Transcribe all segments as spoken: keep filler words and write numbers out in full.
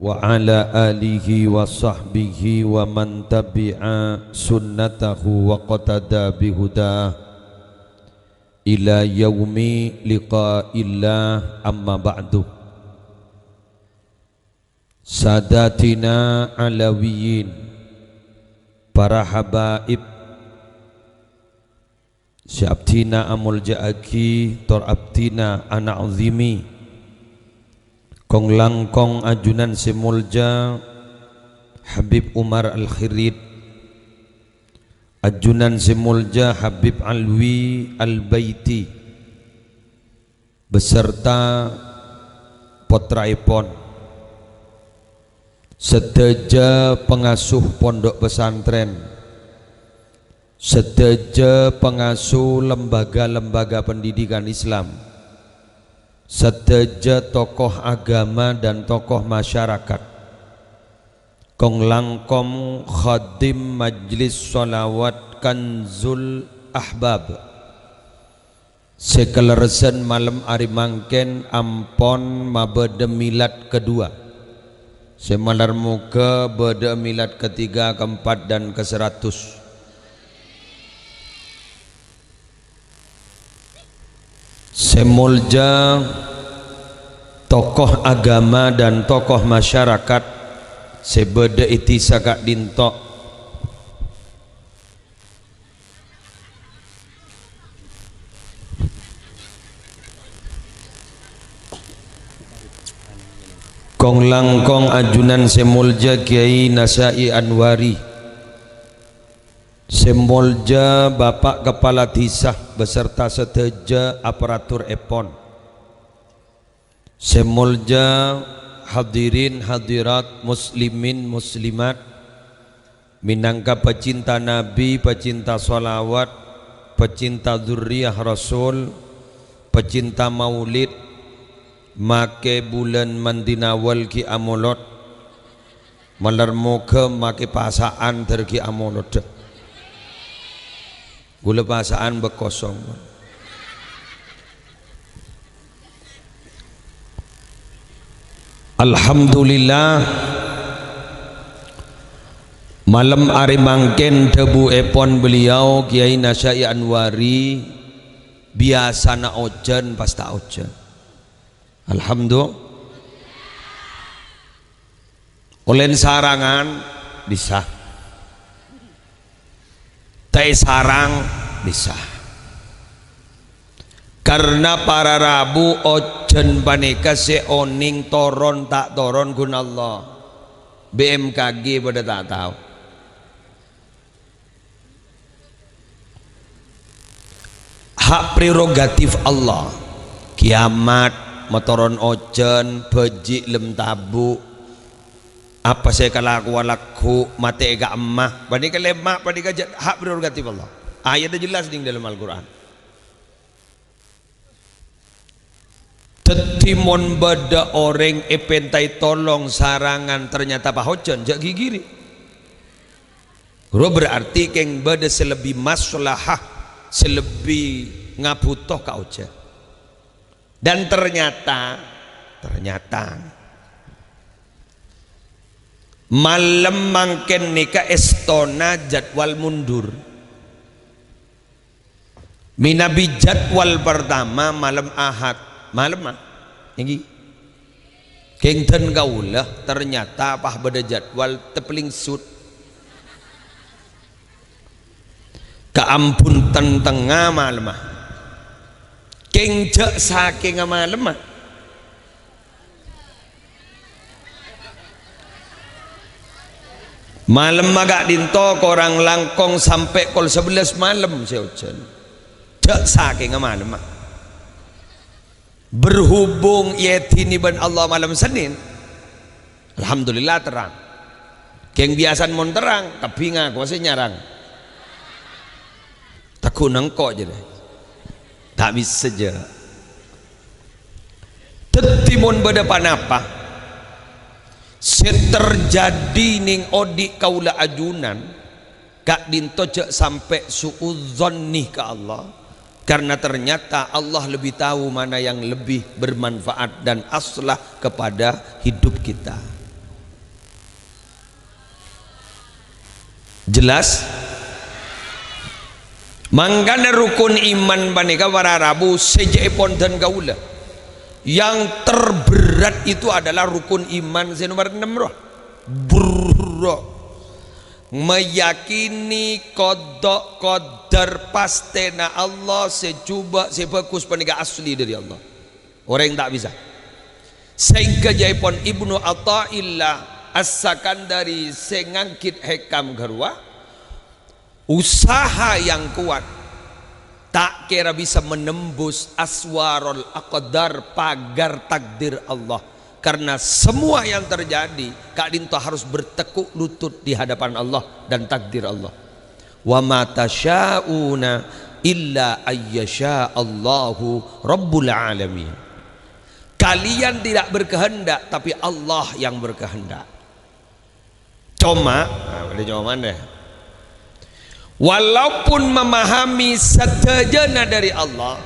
وعلى آله وصحبه ومن تبع سنته واقتدى بهداه إلى يوم لقاء الله، أما بعد. Sadatina Alawiyin, para habaib sè abdhina amolja'aghi tor abdhina ana'zimi, kong-langkong ajunan sè molja Habib Umar Al-Khirit, ajunan sè molja Habib Alwi Al-Baiti, beserta pottraèpon, sadhâjâ pangasuh pondhuk pesantren, sadhâjâ pangasuh lembaga-lembaga pendidikan Islam, sadhâjâ tokoh agama dan tokoh masyarakat, kong-langkong khadim Majlis Shalawat Kanzul Ahbab, sè kalerressan malem arè mangkèn ampon mabâdâ milad kedua. Sè malar moghâ bâdâ milad ketiga, keempat, dan keseratus. Sè molja tokoh agama dan tokoh masyarakat sè bâdâ è dhisa ka'dinto. Kong-langkong ajunan sè molja Kiai Nasa'i Anwari, sè molja Bapak Kepala Dhisa beserta sadhâjâ aparaturèpon. Sè molja hadirin hadirat muslimin muslimat, mènangka pecinta Nabi, pecinta shalawat, pecinta dzurriyyah Rasul, pecinta maulid, makè bulân Mandinawal ghi' amolod, malar moghâ makè pasa'an dhâr ghi' amolodhâ. Ghulâ pasa'an bâ' kosong. Alhamdulillah, malem arè mangkèn dhâbuèpon beliau Kiai Nasa'i Anwari, biyasana ojhân pas ta' ojhân. Alhamdulillah. Ollèn sarangan bisa. Ta' èsarang bisa. Karna para rabu ojhân panèka sè onèng toron ta' toron ghun Allah. B M K G padâ ta' tao. Hak prerogatif Allah. Kiamat, matoron ojhân, bhâji' lem tabu', apa sè èkalakowa lagghu', matè è ka'emma, panèka lèma', panèka jhâ' hak prerogatif Allah. Ayatnya jelas neng dalam Al-Qur'an. Dhâddhi, mon bâdâ orèng èpèntaè tolong sarangan, ternyata pas ojhân, jhâ' ghighiri. Ro berarti kèng bâdâ sè lebbi maslahah, sè lebbi ngabhuto ka ojhân. Dan ternyata, ternyata, malem mangkèn nèka èstona jadwal mundur. Mènabi jadwal pertama malem Ahad, malemma, ènggi. Kèng dân kaulâ ternyata pas bâdâ jadwal tepelingsut. Kaambhunten tengnga malemma. Kèng jhâ' sakènga malemma. Malemma ka'dinto korang langkong sampè' kol sabellâs malem sè ojhân. Jhâ' sakènga malemma. Berhubung èèdhinè bân Allah malem Sennèn, alhamdulillah terrang. Kèng biyasana mon terrang, kabbhi ngakowa sè nyarang. Tegghu' nengko' jârèya. Ta' bisa jâ. Dhâddhi mon bâdâ ponapa sè terjadi neng odi' kaulâ ajunan, ka'dinto jhâ' sampè' su'udzon ka Allah, karena ternyata Allah lebih tahu mana yang lebih bermanfaat dan aslah kepada hidup kita. Jelas? Mangkana rukun iman panèka para rabu sè jhâ' èpon dân kaulâ. Yang terberat itu adalah rukun iman sè nomer ennem rowa. Berra. Meyakini qada qadar pastèna Allah sè jhubâ' sè bhâghus panèka asli dhâri Allah. Orèng ta' bisa. Saèngghâ jhâ' èpon Ibnu Athaillah As-Sakandari sè nganggit hikam ghâruwa, usaha yang kuat ta' kèra bisa menembus aswarul aqdar, pagar takdir Allah. Karena semua yang terjadi, ka'dinto harus bertekuk lutut di hadapan Allah dan takdir Allah. "Wa ma tasya'una illa ayyasya'allahu rabbul alamin." Kalian tidak berkehendak, tapi Allah yang berkehendak. Coma, nah, boleh coma deh. Walaupun memahami sadhâjâna dhâri Allah,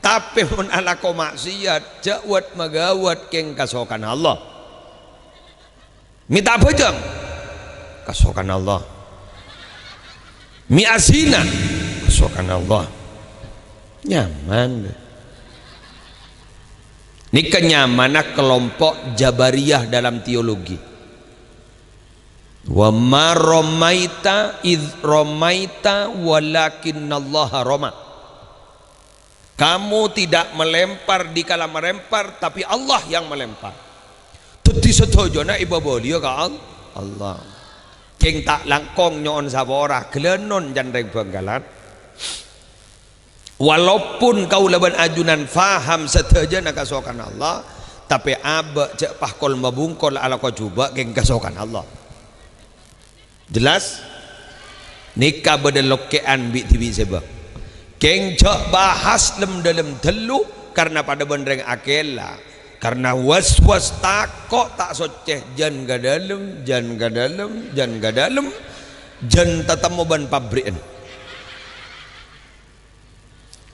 tapè mon alako maksiat, jhâ' wât-maghâwât kèng kasokanna Allah. Mi ta' abhâjâng, kasokanna Allah. Mi azina, kasokanna Allah. Nyaman. Nèka nyamana kelompok Jabariyah dalam teologi. "Wa ma ramaita idz ramaita walakinnallaha rama." Kamu tidak melempar dikala melempar, tapi Allah yang melempar. Dhâddhi sadhâjâna èpabâliyâ ka Al-, Allah. Kèng ta' langkong nyo'on sapora, ghâlânon can rèng Bhângkalan. Walaupun kaulâ bân ajunan faham sadhâjâna kasokanna Allah, tapè abâ' jhâ' pahkol mabungkol alako jhubâ' kèng kasokanna Allah. Jelas? Nèka bâdâ lokkè'an bi'-dhibi' sèbâ. Kèng jhâ' bahas lem-dâlem dâllu, karna padâ bân rèng Akhela. Karna was-was tako' ta' soccè, jân ka dâlem, jân ka dâlem, jân ka dâlem, jân tatemmo bân pabri'en.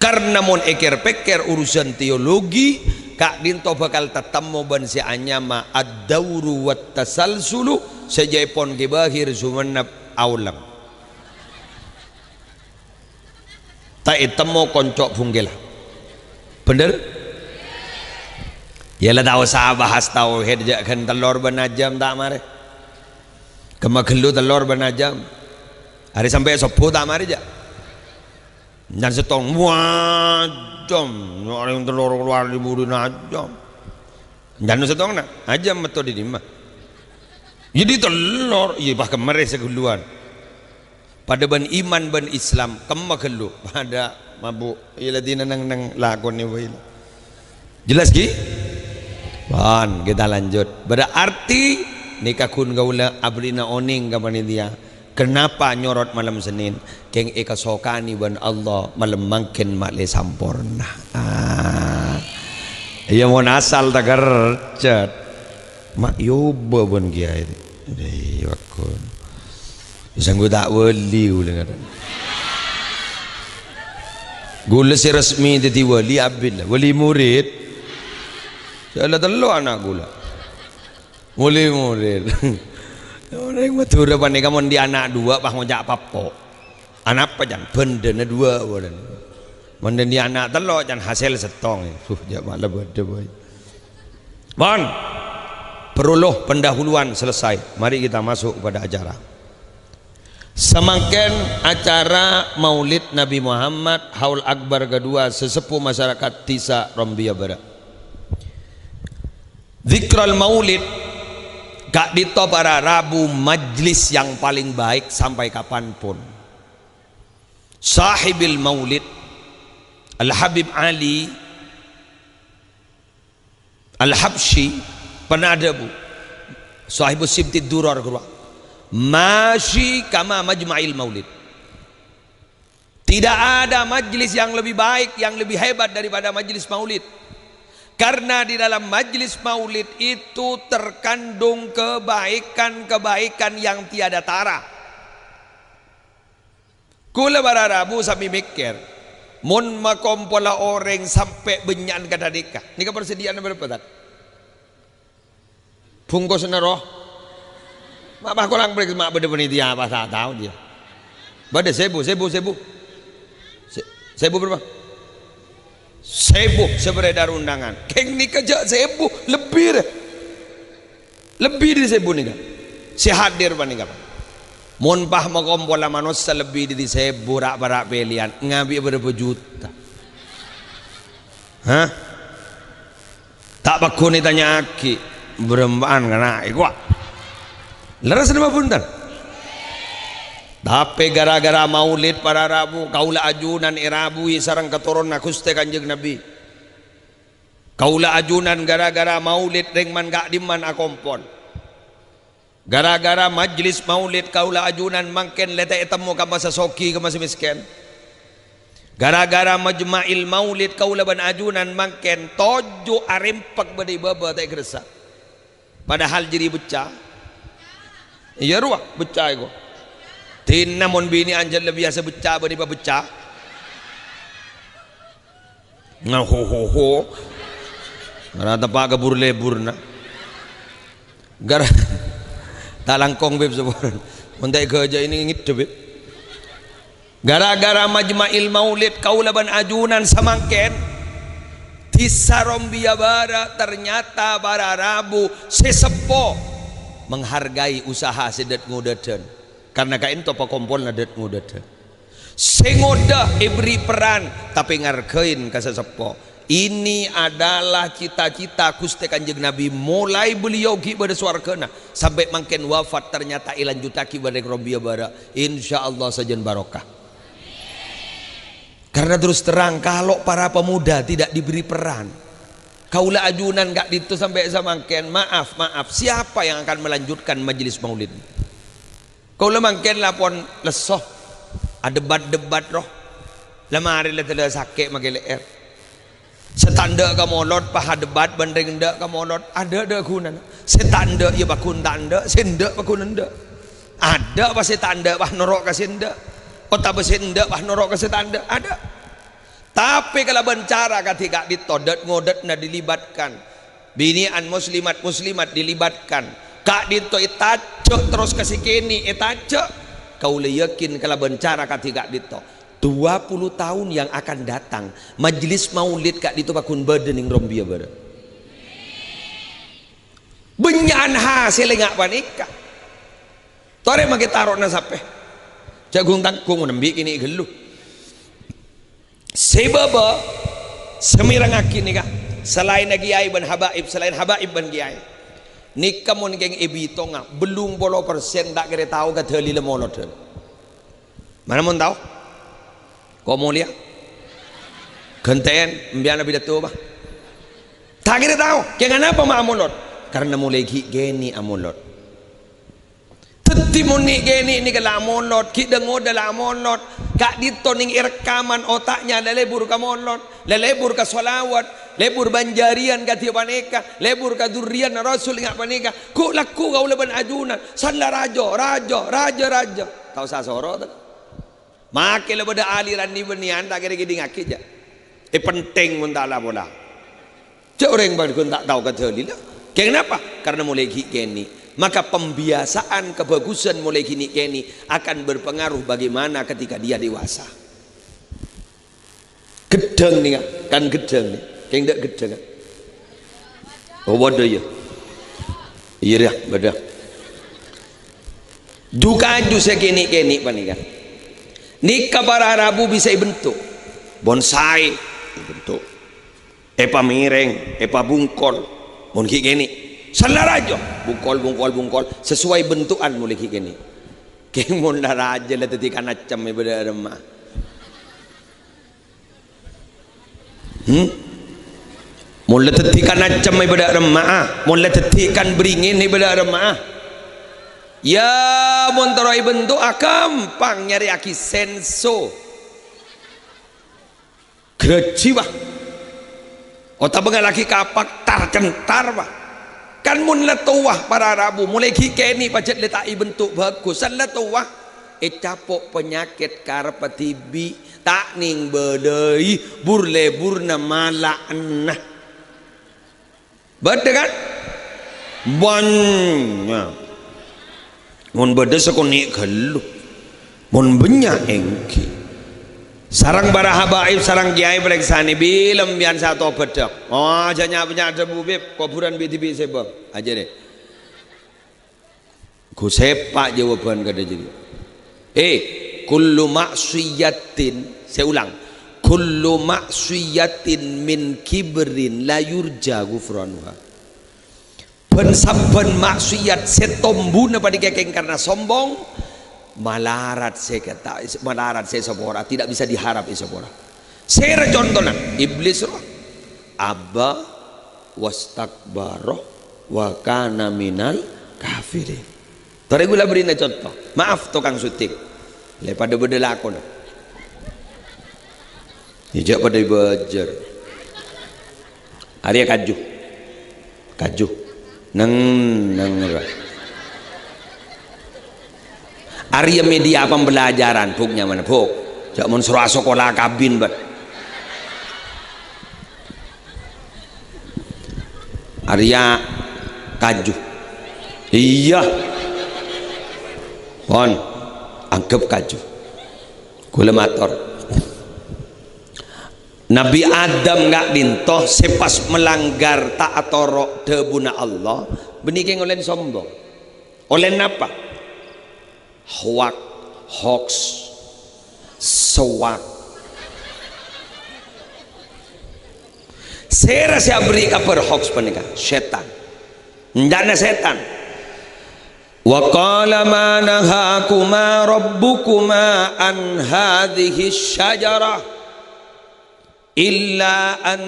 Karna mon èkèr-pèkkèr urusan teologi, ka'dinto bhâkal tatemmo bân sè anyama ad-dauru wat-tasalsulu, sè jhâ' èpon Kè Bahir Sumenep aolèm. Ta' ètemmo konco' bhungkèlla. Bhender? Yâ la ta' osa bahas tauhid, jhâ' ghân tellor bân ajâm ta' marè. Kemma ghâllu tellor bân ajâm. Arè sampè' sobbhu ta' marè, jhâ'. Can sèttong, wah, jam, orèng tellor kalowar dhi-budhina jam. Can sèttongnga, ajâm metto dhi-dimma. Iyâ dhi tellor, iyâ pas kemma rè sè ghâlluwân. Padâ bân iman bân Islam, kemma ghâllu, padâ mabuk. Iyâ la dina neng-neng lakonè bhâi. Jelas, ghi? Pon, kita lanjut. Berarti, nèka ghun kaulâ abherri'na onèng ka panitia. Kenapa nyorot malem Senin? Kèng èkasokanè bân Allah, malem mangkèn ma'lè samporna. Ah. Iyâ, mon asal takercet. Ma' èobâ bân kèyaè. Iyâ, pagghun. Sanggu ta' wali ghulâ ngarana. Ghulâ sè resmi dhâddhi wali abit la, wali murid. Sala tello' ana' ghulâ. Wali murid. Orèng Madhurâ panèka mon dhi' ana' duwâ' pas ngoca' pappo'. Anapa, can? Bhândhâna duwâ', bhâdhân. Mon dhi' ana' tello', can, hasil sèttong. Huh, jhâ' mala bâdâ, boy. Pon. Perlu pendahuluan selesai. Mari kita masuk kepada acara. Samangkèn acara Maulid Nabi Muhammad Haul Akbar kedua Sesepuh Masyarakat Dhisa Rombia Barat. Dzikrul Maulid, ka'dinto para rabu majlis yang paling baik sampai kapanpun. Sahibil Maulid, Al-Habib Ali Al-Habsyi pernah adhâbu, Sahibus Sibtid Durar ghâruwa, "Masyi kama majma'il maulid." Tidak ada majlis yang lebih baik, yang lebih hebat daripada majlis maulid. Karena di dalam majlis maulid itu terkandung kebaikan-kebaikan yang tiada tara. Kaulâ para rabu sambi mèkkèr, mon makompola orèng sampè' bânnya'an kadhâddhika, nèka parsadhiyâanna bârâmpa, Tad? Bungkosna roh. Ma' pas kolang-pelèng, ma' bâdâ panitia pas ta' tao dia. Bâdâ sèbu, sèbu, sèbu. Sè-, sèbu bârâmpa? Sèbu sè beredar undangan. Kèng nèka jhâ' sèbu, lebbi rè. Lebbi dâri sèbu nèka. Sè hadir panèka. Mon pas makompolla manossa lebbi dâri sèbu, ra', para' pèlèyan, ngabi'â bârâmpa juta? Hah? Ta' pagghun ètanya'aghi, bârâmpa'an kana' èkowa. Lerres napa bhunten? Tapè ghârâ-ghârâ maulid para rabu, kaulâ ajunan èrabui sareng katoronna Ghustè Kanjeng Nabbhi. Kaulâ ajunan ghârâ-ghârâ maulid rèng man ka'dimman akompol. Ghârâ-ghârâ majlis maulid kaulâ ajunan mangkèn la ta' ètemmo ka masa soghi ka masa mèskèn. Ghârâ-ghârâ majma'il maulid kaulâ bân ajunan mangkèn toju' arèmpek bâdâ è bâbâ ta' ègressa. Padahal jârèya beccè'. Iyâ rowa, beccè' èko. Dinah mon binè' anjhâlla biyasa beccè' bânnè pabeccè'. Ngahohoho. Ora teppa' ka bur-leburna. Ghârâ-, ta' langkong, Bib, saporana. Mon ta' èghâjâ' ini ngèddhep, Bib. Ghârâ-ghârâ majma'il maulid kaulâ bân ajunan samangkèn, dhisa Rombiyâ Bârâ' ternyata para rabu sè seppo menghargai usaha sè dât-ngodâdhân. Karna ka'ènto pakompolna dât-ngodâdhân. Sè ngodâ èberri' peran, tapè ngargain ka sè seppo. Ini adalah cita-cita Ghustè Kanjeng Nabbhi, molaè beliau ghi' bâdâ sowarghâna, sampè' mangkèn wafat ternyata èlanjuttaghi bân rèng Rombiyâ Bârâ'. Insyaallah sajân barokah. Karena terus terang, kalau para pemuda tidak diberi peran, kaulâ ajunan ka'dinto sampè' samangkèn, maaf, maaf, siapa yang akan melanjutkan majelis maulid? Kaulâ mangkèn la pon lesso, adebat-debat rowa. La marè la tella sakè' makè lè'èr. Sè ta' endâ' ka molod, pas adebat bân rèng endâ' ka molod, adâ'-adâ' ghunana. Sè ta' endâ' iyâ pagghun ta' endâ', sè endâ' pagghun endâ'. Adâ' pas sè ta' endâ' pas noro' ka sè endâ', otabâ sè endâ' pas noro' ka sè ta' endâ', adâ'. Tapè kalabân cara kadhi ka'dinto, dât-ngodâdhânna dilibatkan. Binè'an muslimat-muslimat dilibatkan. Ka'dinto ètajâ' terros ka sè kènè' ètajâ'. Kaulâ yakin kalabân cara kadhi ka'dinto, dua puluh tahun yang akan datang, majelis maulid ka'dinto pagghun bâdâ neng Rombiyâ Bârâ'. Bânnya'an hasèlla nga' panèka. Torè makè taro'na sapè. Jhâ' ghung-tangghung nembi' kènè' ghâllu. Sè bâbâ, sè mèrengngaghi nèka, salaènna kiyaè bân habaib, salaèn habaib bân kiyaè. Nèka mon kèng èbitonga, bâllung polo persen ta' kèra tao ka dâlilla molodhân. Mana mon tao? Ko' molèya? Ghântè'èn, embiyân abidato, bâ. Ta' kèra tao, kèng anapa ma' amolod? Karna molaè ghi' kènè' amolod. Dhâddhi mon nè'-kènè' nèka la amolod, ghi' dâ-ngodâ la amolod, ka'dinto nèng è rekaman ota'na la lebur ka molod, la lebur ka shalawat, lebur bân jâriyân kadhi panèka, lebur ka durriyânna Rasul nga' panèka, ghu'-lagghu' kaulâ bân ajunan, salla rajâ, rajâ, rajâ, rajâ. Ta' osa soro, ta'? Makè la bâdâ aliran nè-bânnèyan, ta' kèra èkèdingngaghi, jhâ'. È penting mon ta' la-pola. Jhâ' orèng bâdhân ta' tao ka dâlilla. Kèng napa? Karna molaè ghi' kènè'. Maka pembiasaan kebagusan molaè ghi' nè'-kènè' akan berpengaruh bagaimana ketika dia dewasa. Ghedhâng nèka, kan ghedhâng nè. Kèng ta' ghedhâng, kan? Oh, bâdâ, iyâ. Iyâ, rèya, bâdâ. Ju-kaju sè kènè'-kènè' panèka. Nèka para rabu bisa èbentuk. Bonsai, èbentuk. Èpamèrèng, èpabungkol. Mon ghi' kènè'. Salla rajâ. Bungkol, bungkol, bungkol. Sesuai bentukan molaè ghi' kènè'. Kèng mon la rajâ la dhâddhi kanaccem è bâdâ remma. Hmm? Mon la dhâddhi kanaccem è bâdâ remma'a. Mon la dhâddhi kan bringin è bâdâ remma'a. Yâ, mon terro èbentuk, ah, ghâmpang nyarèyaghi senso. Ghârâjhi, bâ. Otabâ ngallaghi kapak tar-centar, bâ. Kan mon la towa para rabu, molaè ghi' kènè' pajhât la ta' èbentuk bhâghus, san la towa ècapo' panyakèt karebbhâ dhibi', ta' nèng bâlâi bur-leburna mala'ana. Bâdâ, kan? Bânnya'. Mon bâdâ sakonè' ghâllu. Mon bânnya' èngghi. Sareng para habaib, sareng kèyaè parèksanè, bilâ sampèyan sè atobhât, Dok? Oh, jhâ' nya'-bânnya' dhâbu, Bib. Kobhurân bi'-dhibi' sè bâng. Ajhârè. Ghu sèpa' jâwâbhân kadhâ' jârèya. Eh, kullu ma'siyatin, sè ulang. Kullu ma'siyatin min kibrin la yurja ghufranuha. Bân-sabbhân maksiat sè tombuna panèka kèng karna sombong, malarat sè kèta-, malarat sè èsapora, tidak bisa diharap èsapora. Sèra contona? Iblis rowa. Aba wastakbara wa kana minal kafirin. Torè ghulâ bèrri'na conto. Maaf, tokang syuting. Lè padâ bâdâ lakona. Jhâ' padâ èbâjâr. Arèya kaju. Kaju. Neng, neng, ra. Arèya media pembelajaran, Bu', nyamana, Bu'. Jhâ' mon soro asakola kabin, bât. Arèya kaju. Iyâ. Pon, angghep kaju. Ghulâ mator. Nabbhi Adam ka'dinto sè pas malanggar ta' atoro' dhâbuna Allah, bânnè kèng ollèna sombong. Ollèna napa? Hoak, hoax, sowak. Sèra sè aberri' kabhâr hoax panèka? Sètan. Endâ'na sètan. Wa qala ma nahakuma rabbukuma an hadhihi syajarah illa an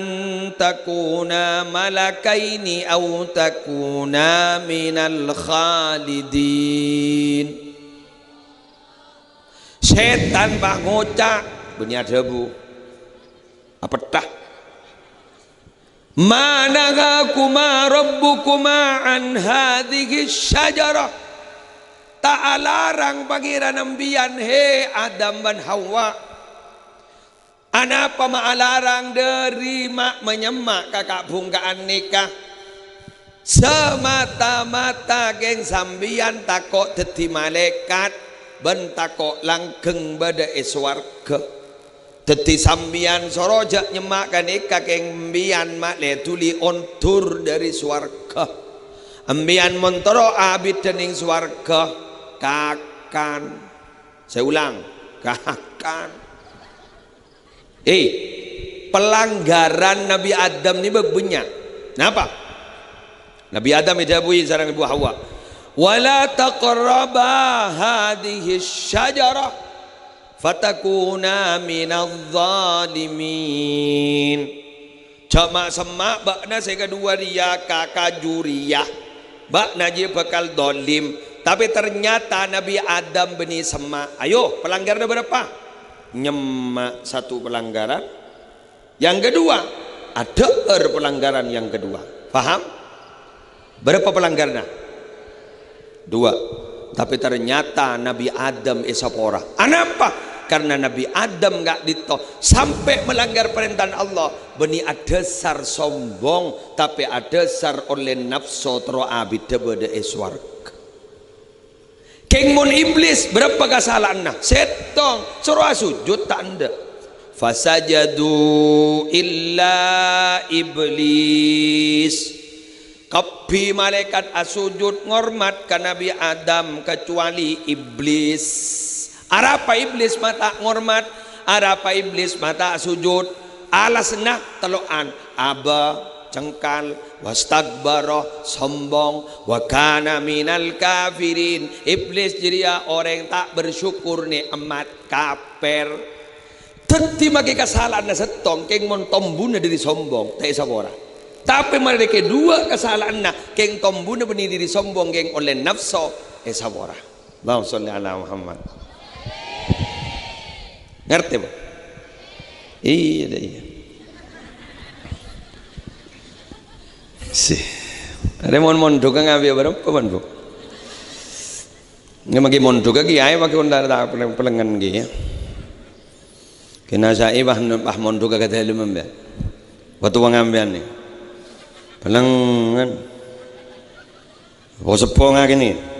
takuna malakaini aw takuna minal khalidin. Sètan pas ngoca', bânnè adhâbu. Apetta. Ma nahakuma rabbukuma an hadhihi syajarah. Ta' alarang Pangèran sampèyan, he Adam bân Hawa. Anapa ma' alarang dhâri ma'-, manyemma' ka kabhungka'an nèka? Samata-mata kèng sampèyan tako' dhâddhi malaèkat bân tako' langghâng bâdâ è sowarghâ. Dhâddhi sampèyan soro jhâ' nyemma' ka nèka kèng sampèyan ma' lè dhuli ondur dhâri sowarghâ. Sampèyan mon terro abiddhâ neng sowarghâ, kakan. Sè ulang, kakan. Eh, pelanggaran Nabbhi Adam nèka bânnya'. Napa? Nabbhi Adam èdhâbuwi sareng Ibu Hawa, "Wa la taqraba hadhihi syajarah fatakuna minadh dhalimin." Jhâ' ma'-semma' bâ'na sè kaduwâ rèya ka kaju rèya. Bâ'na jiyâ bhâkal dholim. Tapè ternyata Nabbhi Adam bânnè semma'. Ayo, pelanggaranna bârâmpa? Nyemma' satu pelanggaran. Yang kedua, adhâ'âr pelanggaran yang kedua. Paham? Bârâmpa pelanggaranna? Dua. Tapè ternyata Nabbhi Adam èsapora. Anapa? Karna Nabbhi Adam ka'dinto sampè' malanggar parèntana Allah, bânnè adhâsar sombong, tapè adhâsar ollè napso terro abiddhâ bâdâ è sowarghâ. Kèng mon Iblis, bârâmpa kasala'anna? Sèttong, soro asojud ta' endâ'. Fasajadu illa Iblis. Kabbhi malaèkat asojud ngormat ka Nabbhi Adam, kacobâli Iblis. Arapa Iblis ma' ta' ngormat? Arapa Iblis ma' ta' asojud? Alasanna tello'an, aba, cengkal, wastakbara, sombong, wa kana minal kafirin. Iblis jârèya orèng ta' bersyukur, nè'mat, kafir. Dhâddhi makè kasala'anna sèttong kèng mon tombuna dhâri sombong, ta' èsapora. Tapè marè kè duwâ' kasala'anna kèng tombuna bânnè dhâri sombong kèng ollè napso èsapora. Allahumma sholli ala Muhammad. Ngartè, Bu? Iyâ, dâ' iyâ. Sih. Arè mon-, mondhugghâ ngabiyâ bârâmpa, Bu? Ngghi, mangkè mondhugghâ kèyaè pagghun ta' peleng-, pelengngen kèya. Kèna saè pas, pas mondhugghâ ka dâlem, Mbak. Wâ towa ngampèyan nè. Pelengngen. Wâ seppo ngakènè.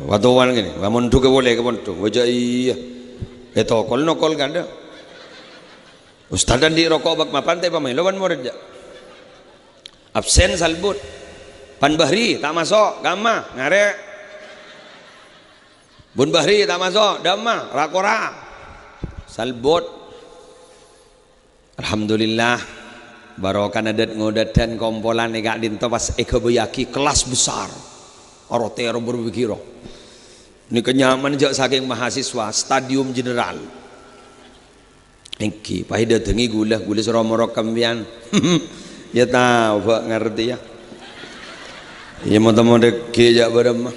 Watowan kènè, wa mondhuk polè ka pondhuk, wa jâ' iyâ. È tokol nokol kandhâ. Ustad andi' roko' bâk mapan ta' èpamèlo bân morèd jâ'. Absen salbut. Pan Bahri ta' maso', ghâmma, ngarè'. Bun Bahri ta' maso', ghâmma, ra-kora. Salbut. Alhamdulillah, barokana dât-ngodâdhân kompolan è ka'dinto pas èghâbâyyaghi kelas besar. Aro tèro bârbâghi ro. Nèka nyaman jâ' sakèng mahasiswa, stadium jenderal. Èngghi, pas èdâtengngè ghulâ, ghulâ sè ro-moro ka sampèyan. Ya tao, bâ' ngartè, ya. Ya, mo-, tamo dâggi' jâ' bârâmma.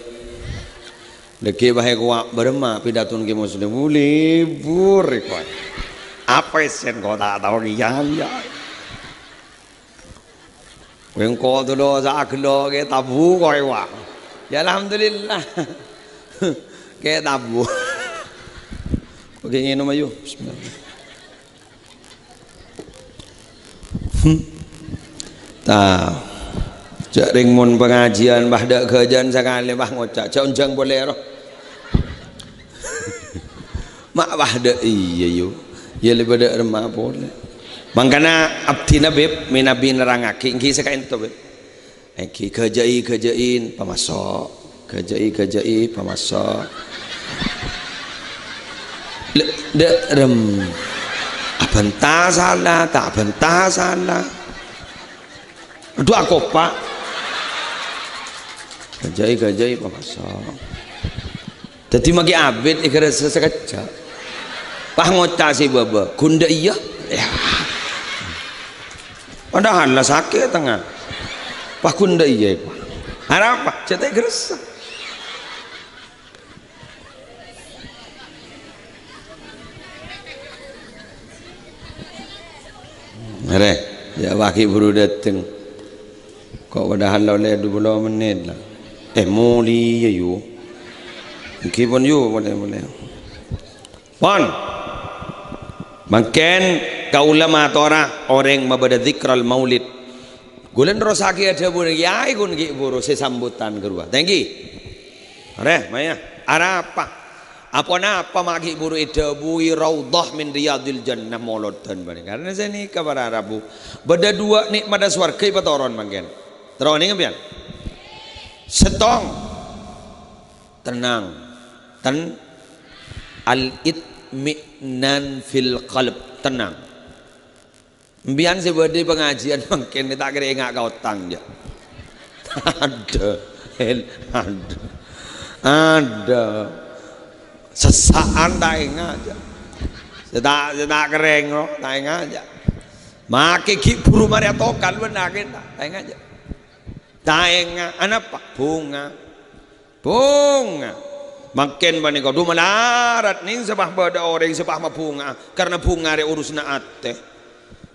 Dâggi' bâ'na kowa' bârâmma pidatona Kè Muslim. Libur kowa'. Apa èssèna kowa' ta' tao kèya, ya. Wèng kowa' dulu sa' agello' kè tabu kowa'. Ya, alhamdulillah. Kè tabu. Oke, ngènom ayo. Bismillah. Hmm. Ta. Jâ' rèng mon pangajiân, bâ' dâ' ghâjâna sakalè, bâ' ngoca', jâ' onjhâng polè ro. Ma' bâ' dâ' iyâ, yu. Iyâ, lè bâ' dâ' remma polè. Mangkana abdhina, Bib, mènabi nerrangngaghi, èngghi sè ka'ènto, Bib. Èngghi ghâjâi, ghâjâi, pamaso'. Ghâjâi, ghâjâi, pamaso'. Lè, dâ' rem. Abhânta sala, ta' abhânta sala. Adhu akopa'. Ghâjâi, ghâjâi, pamaso'. Dâddhi makè abit èghârâsa sakejjhâ'. Pas ngoca' sè bâbâ, "Ghun dâ' iyâ?" Yâ. Padahal la sakè' tengnga. Pas ghun dâ' iyâ, Pak. Arapa? Jâ' ta' èghârâsa. Arè, yâ, paghi' buru dâteng. Ko' padahal la ollè dua puluh mennit la. Eh, molèya, yu. Èngghi pon, yu, molè, molè. Pon. Mangkèn kaulâ matora orèng mabâdâ dzikral maulid. Ghulâ nerrossaghi adhâbuna kèyaè ghun ghi' buru sè sambutan ghâruwa. Thank you. Arè, maya. Arapa? Aponapa ma' ghi' buru èdhâbuwi raudhah min riyadil jannah molodhân bâreng. Karna sanèka para rabu. Bâdâ duwâ' nè'madhâ sowarghâ èpatoron mangkèn. Terro onèng sampèyan? Sèttong. Tenang. Ten-, al-itminan fil qalb. Tenang. Sampèyan sè bâdâ è pangajiân mangkèn ta' kèra enga' ka otang, jâ'. Adâ', el-, adâ'. Adâ'. Sessa'an ta' enga', jâ'. Sè ta', sè ta' kèrèng, no, ta' enga', jâ'. Makè ghi' buru marè atokal, bân akèn ta', ta' enga', jâ'. Ta' enga', anapa? Bhunga. Bhunga. Mangkèn panèka, dhu malarat nèng sè pas bâdâ orèng sè pas mabhunga, karna bhunga rè urusanna atè.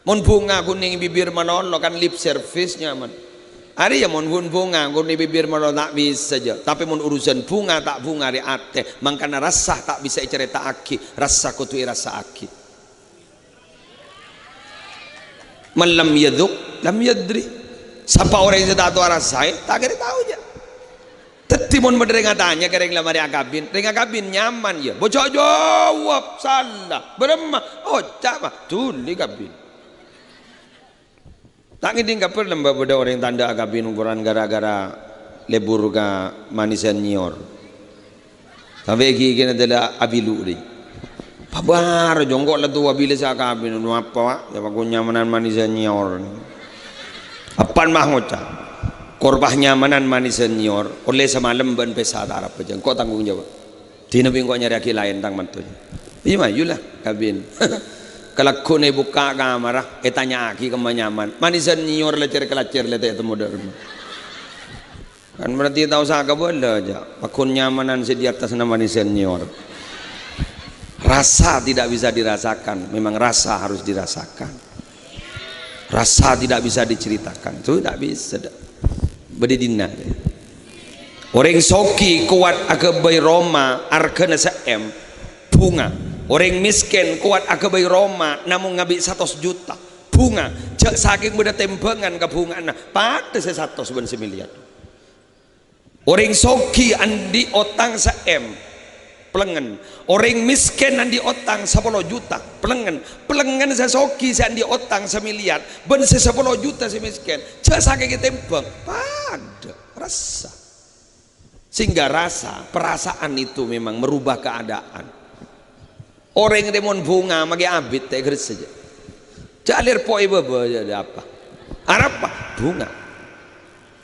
Mon bhunga ghun nèng bibir malolo, kan lip service nyaman. Arèya mon ghun bhunga ghun nèng bibir malolo ta' bisa, jâ'. Tapè mon urusan bhunga ta' bhunga rè atè, mangkana rassa ta' bisa ècarèta'aghi, rassa kodhu èrassaaghi. Man lam yadzuk, lam yadri. Sapa orèng sè ta' tao arassaè, ta' kèra tao, jâ'. Dâddhi, mon bâdâ rèng atanya ka rèng la marè akabin, rèng akabin nyaman, yâ. Bâ' jâ' jâwâb, sala. Bârâmma? Oca', ma', dhuli kabin. Ta' ngèdhing kabhâr lambâ' bâdâ orèng tandhâ akabin ukoran ghârâ-ghârâ lebur ka Manisen Nyior. Sampè' ghi-ghina dâlâ abilu, dhi. Pabâr, jongko' la towa bilâ sè akabin, nu apa, wa'? Yâ, paghun nyamanan Manisen Nyior. Apan ma' ngoca'? Kor pas nyamanan Manisen Nyior, ollè samalem bân pèsa ta' arapa, jâ'. Engko' tanggung jawab. Dina bi' engko' nyarèyaghi laèn tang manto. Iyâ, mayu la, kabin. Kalagghu'na èbukka' kamarra, ètanya'aghi kemma nyaman. Manisen Nyior lècèr-kalècèr la ta' ètemmo dâ' remma. Kan berarti tao saka bâlâ, jâ'. Paghun nyamanan sè di atas nama ni senior. Rasa tidak bisa dirasakan, memang rasa harus dirasakan. Rasa tidak bisa diceritakan, itu tidak bisa, dak. Bâdâ dinna. Orèng soghi kowat aghâbây roma arghâna sè M, bhunga. Orèng mèskèn kowat aghâbây roma namong ngabi' satos juta, bhunga. Jâ' sakèng bâdâ tèmbhângan kabhunga'anna, padâ sè satos bân sè milyar. Orèng soghi andi' otang sa-M, pelengngen. Orèng mèskèn andi' otang sapolo juta, pelengngen. Pelengngen sè soghi sè andi' otang samiliar, bân sè sapolo juta sè mèskèn. Jhâ' sakèng ètèmbhâng, padâ rassa. Sehingga rasa, perasaan itu memang merubah keadaan. Orèng rèya mon bhunga, makè abit ta' èghâressè jâ. Jhâ' lèr po'è bâbâ, jhâ' apa? Arapa? Bhunga.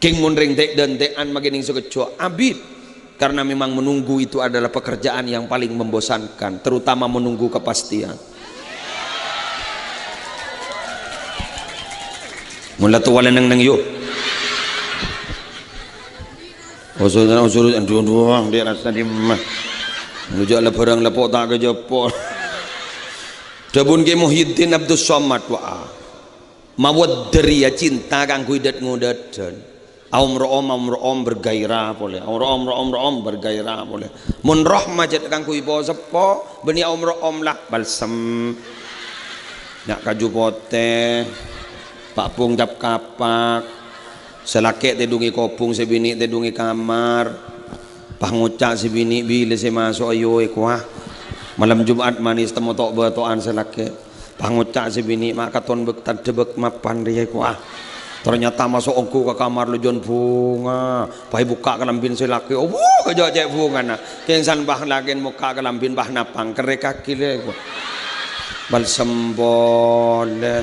Kèng mon rèng tè'-dântè'an makè nèng sakejjhâ' abit. Karena memang menunggu itu adalah pekerjaan yang paling membosankan, terutama menunggu kepastian. Mon la towa la neng-neng, yu. Usul, usul, aduh, aduh, di rasa di mah. Nujak lebaran lepo' ta' kejeppo'. Dhâbuna Kè Muhyiddin Abdus Somad, wa'a. Mawaddariyah, cinta kaangghuy dât-ngodâdhân. Aom ro'om, aom ro'om bergairah polè. Aom ro'om, ro'om, ro'om bergairah polè. Mon rohma jhât kaangghuy po-seppo, bânnè aom ro'om la balsem. Nya' kaju potè, pa'bung cap kapak. Sè lakè' tèdungè kobhung, sè binè' tèdungè kamar. Pas ngoca' sè binè', "Bilâ sè maso', ayo, è kowa." Malem Jumat manès temmo to'-bâto'an sè lakè'. Pas ngoca' sè binè', "Ma' katon bâk tadâ' bâk mapan rèya, è kowa." Ternyata maso' ongghu ka kamar lojhân bhunga. Pas èbukka' kalambhina sè lakè', "Oh, wuh, kejjhâ' cè' bhungana." Kèng san pas lakè'na mokka' kalambhina, pas napang kerrè kakè lè, è kowa. Balsem polè.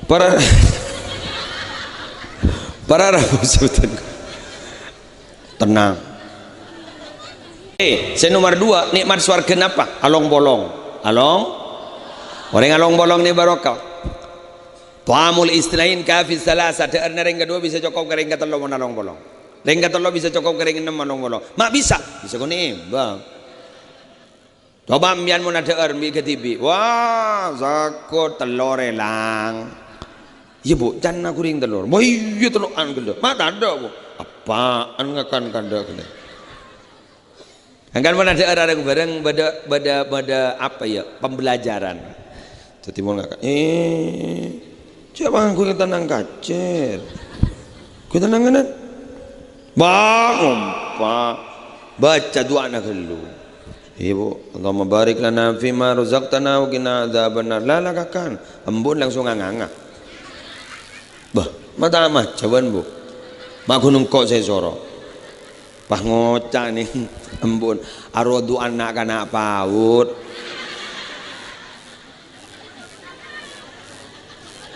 Para, para rabu sebutan. Tenang. Eh, sè nomor dua, nikmat swarga napa? Along-polong. Along? Orèng along-polong nè barokah. Ta'amul isnain kafi salasa, dhâ'ârna rèng kadhuwâ bisa cokop ka rèng katello mon along-polong. Rèng katello bisa cokop ka rèng ennem along-polong. Ma' bisa? Bisa konè, Bang. Coba empèyan mon adhâ'âr bi' kadhibi'. Wah, sakot tello rèlang. Iyâ, Bu, can aku rèng tello. Wah, iyâ, tello'an ghellâ'. Ma' tadâ', Bu. Apaan ngakan kandhâ' ghellâ'? Kan mon adhâ'âr rèng bhâreng bâdâ, bâdâ, bâdâ apa ya? Pembelajaran. Dhâddhi mon ngakan, eh, coba aku tenang kacèr. Aku tenang, ngènè. Bang, ompa. Baca du'ana ghâllu. Iyâ, Bu. "Allahumma barik lana fima razaqtana wa qina adzabannar." La, la, kakan. Embu'na langsung nganga-nganga. Bâh, ma' ta' maca bân, Bu. Ma' ghun engko' sè èsoro. Pas ngoca' nèng embu'na, "Arowa du'ana na'-kana' PAUD."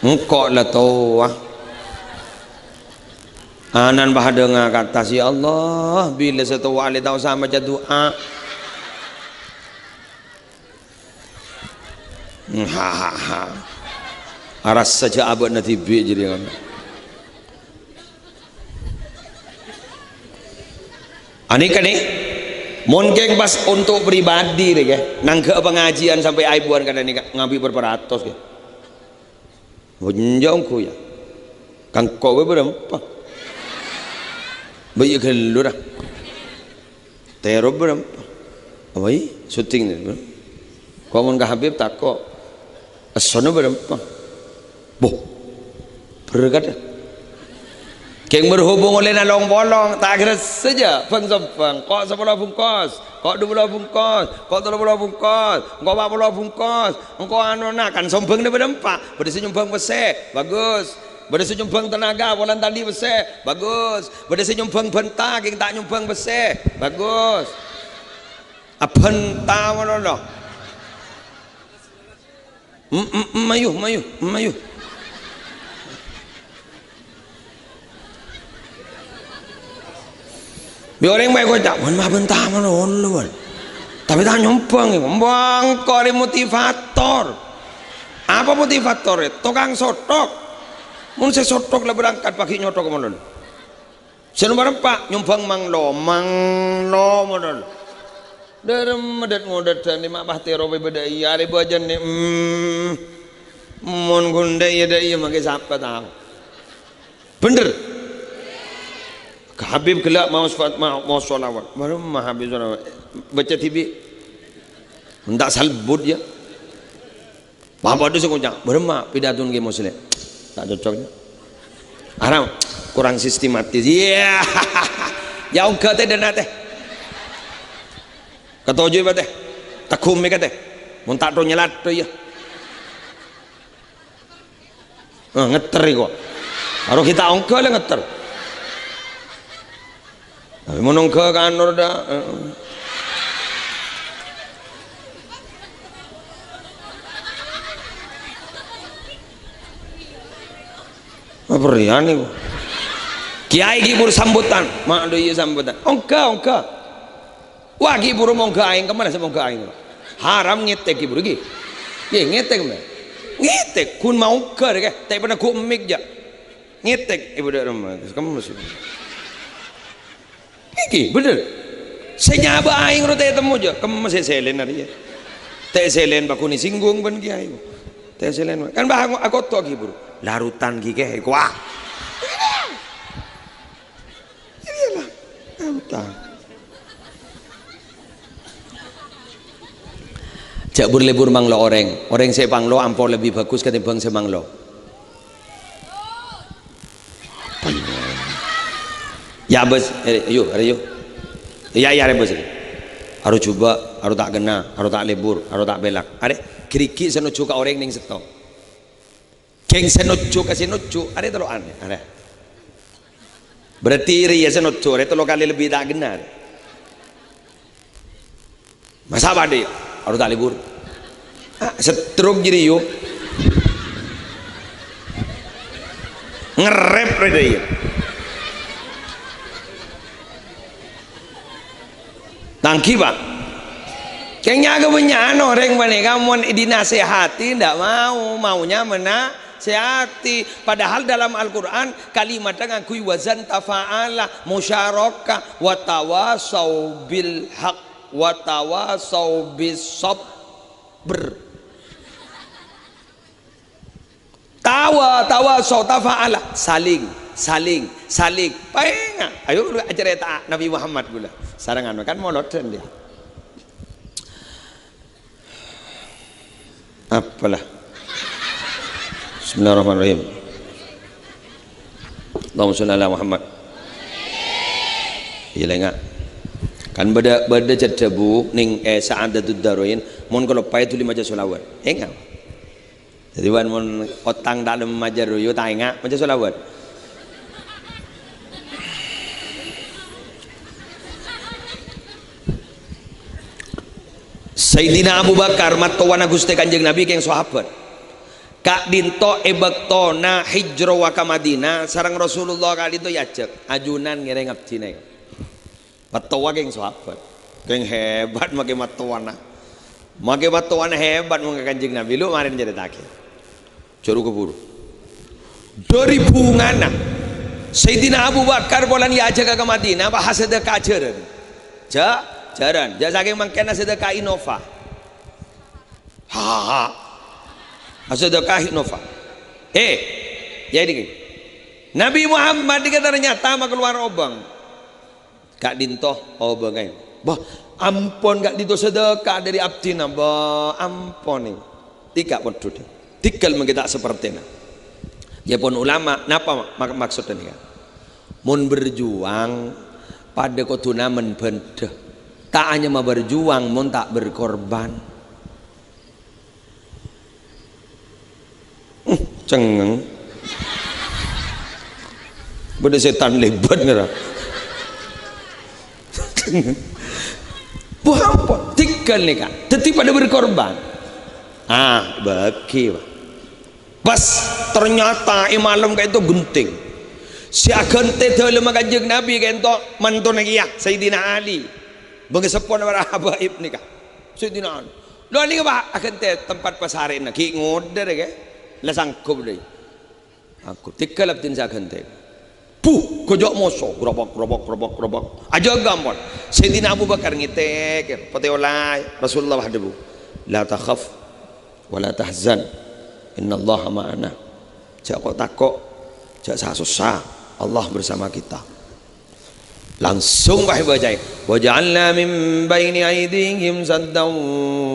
Engko' la towa. Ana'na padâ ngakata, "Ya Allah, bilâ sè towa lè ta' osa maca du'a." Hahaha. Arassa jhâ' abâ'na dhibi' jârèya. Anèka nè, mon kèng pas onto' pribadi rè, kè, nangghâ'â pangajiyân sampè' aèbuwân kadhâng nèka, ngambi' bârâmpa ratos, kè. Bonjong ku, ya. Kangko' bâ bârâmpa. Bâ iyâ ghâllu, ra. Tèro bârâmpa. Apa, i? Syuting nè, bârâmpa. Ko' mon ka Habib tako'. Essona bârâmpa. Boh. Berkat, ya. Kèng berhubung ollèna long-polong, ta' gressè jâ, bâng-sombâng. Ko' sapolo bungkos, ko' dupolo bungkos, ko' tello polo bungkos, engko' pa' polo bungkos, engko' anona, kan sombângnga bârâmpa. Bâdâ sè nyombhâng pèssè, bagus. Bâdâ sè nyombhâng tenaga, polana tadâ' pèssè, bagus. Bâdâ sè nyombhâng bânta, kèng ta' nyombhâng pèssè, bagus. Abânta malolo. Em, em, em, mayu, mayu, mayu. Bi' orèng bâi koca', "Bân, ma' bânta malolo, bân." Tapè ta' nyombhâng, bângko rè motivator. Apa motivator rè? Tokang sothok. Mon sè sothok la berangkat paghi' nyothok malolo. Sè nomor empa', nyombhâng manglo, manglo modal. Dârem medhât-ngodhâdhân, lèma' pas tèro bâdâ iyâ, arè bâjâna, mm, mon ghun dâ' iyâ, dâ' iyâ, mangkè sapa tao? Bhender. Ka Habib ghellâ' maos fat-, ma-, maos sholawat. Maremma Habib sholawat. Baca dhibi'. Enta' salbut, yâ. Wah, padâ sè ngoca', "Bârâmma pidatona Kè Musleh?" Ta' cocok, ya. Haram, kurang sistematis. Iyâ. Ya, ongghâ tè, dâna tè. Katoju, Pak, tè. Tagumè ka tè. Mon ta' tho nyèlat tho, iyâ. Ah, ngetter iko. Aro kita ongghâ la ngetter. Tapè mon ongghâ ka anu dâ', heeh. Apa rèya nèko? Kèyaè ghi' buru sambutan. Ma' dâ' iyâ sambutan. Ongghâ, ongghâ. Wah, ghi' buru mongghâ aèng, kemmana sè mongghâ aèng? Haram ngètèk ghi' buru ghi. Yè, ngètèk, mè. Ngètèk, ghun maongghâ rè, kè. Ta' pernah ghu' mik, jâ'. Ngètèk, ibu dâ' remma, kemmes. Iki, bener. Sè nyabâ aèng ro ta' ètemmo, jâ'. Kemmes sè sèlèn arèya. Ta' sèlèn paghun èsinggung bân kèyaè. Ta' sèlèn. Kan bâ' akoto ghi' buru. Larutan ghi' kè, wah. Iyalah, utang. Jâ' bur-lebur manglo orèng. Orèng sè panglo ampo lebbi bhâghus katèmbhâng sè manglo. Apa ya? Ya, Bos. Eh, ayo, arè, ayo. Iyâ, iyâ, arè, Bos. Aro jhubâ', aro ta' kenna, aro ta' lebur, aro ta' pèlak. Arè, ghârighi' sè nojjhu ka orèng nèng sèttong. Ghing sè nojjhu ka sè nojjhu, arè tello'an, arè. Berarti rèya sè nojjhu, arè tello kalè lebbi ta' gennar. Masa' padâ, aro ta' lebur. Ah, setruk jârèya. Ngerrep rèya. Tanggi, Pak. Kèng nya-, kabânnya'an orèng panèka mon dinasèhati ndak mau, maunya menasèhati. Padahal dalam Al-Qur'an kalimatnya ngangghuy wazan tafa'ala, musyarakah, wa tawasau bil haq, wa tawasau bis sabr. Tawa, tawasau, tafa'ala, saling, saling, saling. Paènga'. Ayo, acarèta'a Nabi Muhammad ghulâ. Sareng anu, kan molodhân dia. Apalah. Bismillahirrahmanirrahim. Allahumma sholli ala Muhammad. Iyâ, lènga'. Kan bâdâ, bâdâ cè' dhâbu nèng, eh, Sa'adatud Darain, mon kaloppaè dhuli maca sholawat. Enga'. Dhâddhi, bân mon otang dâlem maca royo, ta' enga' maca sholawat. Sayyidina Abu Bakar, mattowana Ghustè Kanjeng Nabi, kèng sahabat. Ka'dinto è bâktona hijrah ka Madinah, sareng Rasulullah ka'dinto èajhâk, "Ajunan ngèrèng abdhina." Mattowa kèng sahabat. Kèng hebat makè mattowana. Makè mattowana hebat mon ka Kanjeng Nabi. Lu marèn carèta'aghi. Jhâ' ru-kaburu. Dâri bhungana Sayyidina Abu Bakar polana èajhâk ka Madinah, pas asadhâka jhârân. Jhâ', jhârân. Jhâ' sakèng mangkèna sadhâka Innova. Ha, ha, ha. Asadhâka Innova. Eh, ya ini. Nabi Muhammad nèka ternyata makalowar obâng. Ka'dinto obângngè. Bâh, ampon ka'dinto sadhâka dâri abdhina, bâh, ampon nèng. Tika pon dhudhu. Tigal mangkè ta' sapertèna. Ya pon ulama, napa mak-, maksodda nèka? Mon berjuang, padâ kodhuna men bhândhâ. Ta' anyama berjuang mon ta' berkorban. Hmm, cengeng. Bâdâ sètan lèbât ngara. Cengeng. Bu ampon, tigal nèka. Dhâddhi padâ berkorban. Ah, bâgi, Pak. Pas ternyata è malem ka'dinto ghentèng. Sè aghântè dâlemma Kanjeng Nabi ka'dinto mantona kèya, Sayyidina Ali. Bângaseppona para habaib nèka. Sayyidina Ali. Lho, nèka, Pak, aghântè tempat pasarèna, ghi' ngodâ rè, kè. La sanggup, dâi. Aku tigal abdhina sè aghântè. Buh, gojok moso, grobok, grobok, grobok, grobok. Ajâgâ ampon. Sayyidina Abu Bakar ngètèk, patè ollè. Rasulullah adhâbu, "La takhaf wa la tahzan. Innallaha ma'ana." Jhâ' ko'-tako', jhâ' sa-sossa. Allah bersama kita. Langsung pas èbâcaè, "Wa ja'alna min baini aidihim saddan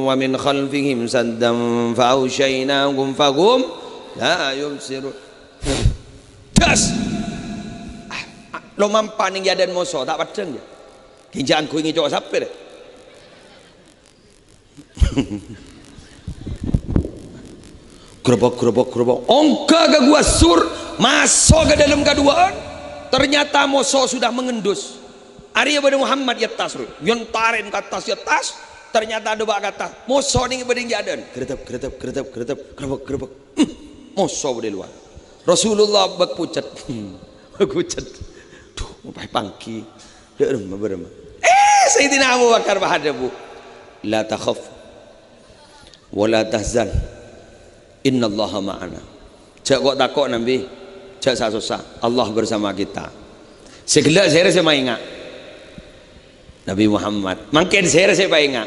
wa min khalfihim saddan fa aghsyaynahum fahum la yubsirun." Das! Ah, ah, lo' mampa neng è adâ'na moso, ta' peddhâng, yâ. Ghi' jhâ' angghuy ngèco' sapè, rè. Grobok, grobok, grobok. Ongghâ ka Gua Sur, maso' ka dâlem kaduwâ'ân. Ternyata moso sudah mengendus. Arèya bâdâ Muhammad è attas, rè. Yontarèn ka attas, è attas. Ternyata adâ' bâ' ka attas. Moso neng bâdâ è adâ'ân. Gredep, gredep, gredep, gredep. Grobok, grobok. Hmm. Moso bâdâ è lowar. Rasulullah bâk pucet. Bâk pucet. Duh, mopaè panggi. Dâ' remma bârâmma. Eh, Sayyidina Abu Bakar pas adhâbu, "La takhaf wa la tahzan. Innallaha ma'ana." Jhâ' ko'-tako', Nabi. Jhâ' sa-sossa. Allah bersama kita. Sè ghellâ' sèra sè maènga'? Nabi Muhammad. Mangkèn sèra sè paènga'?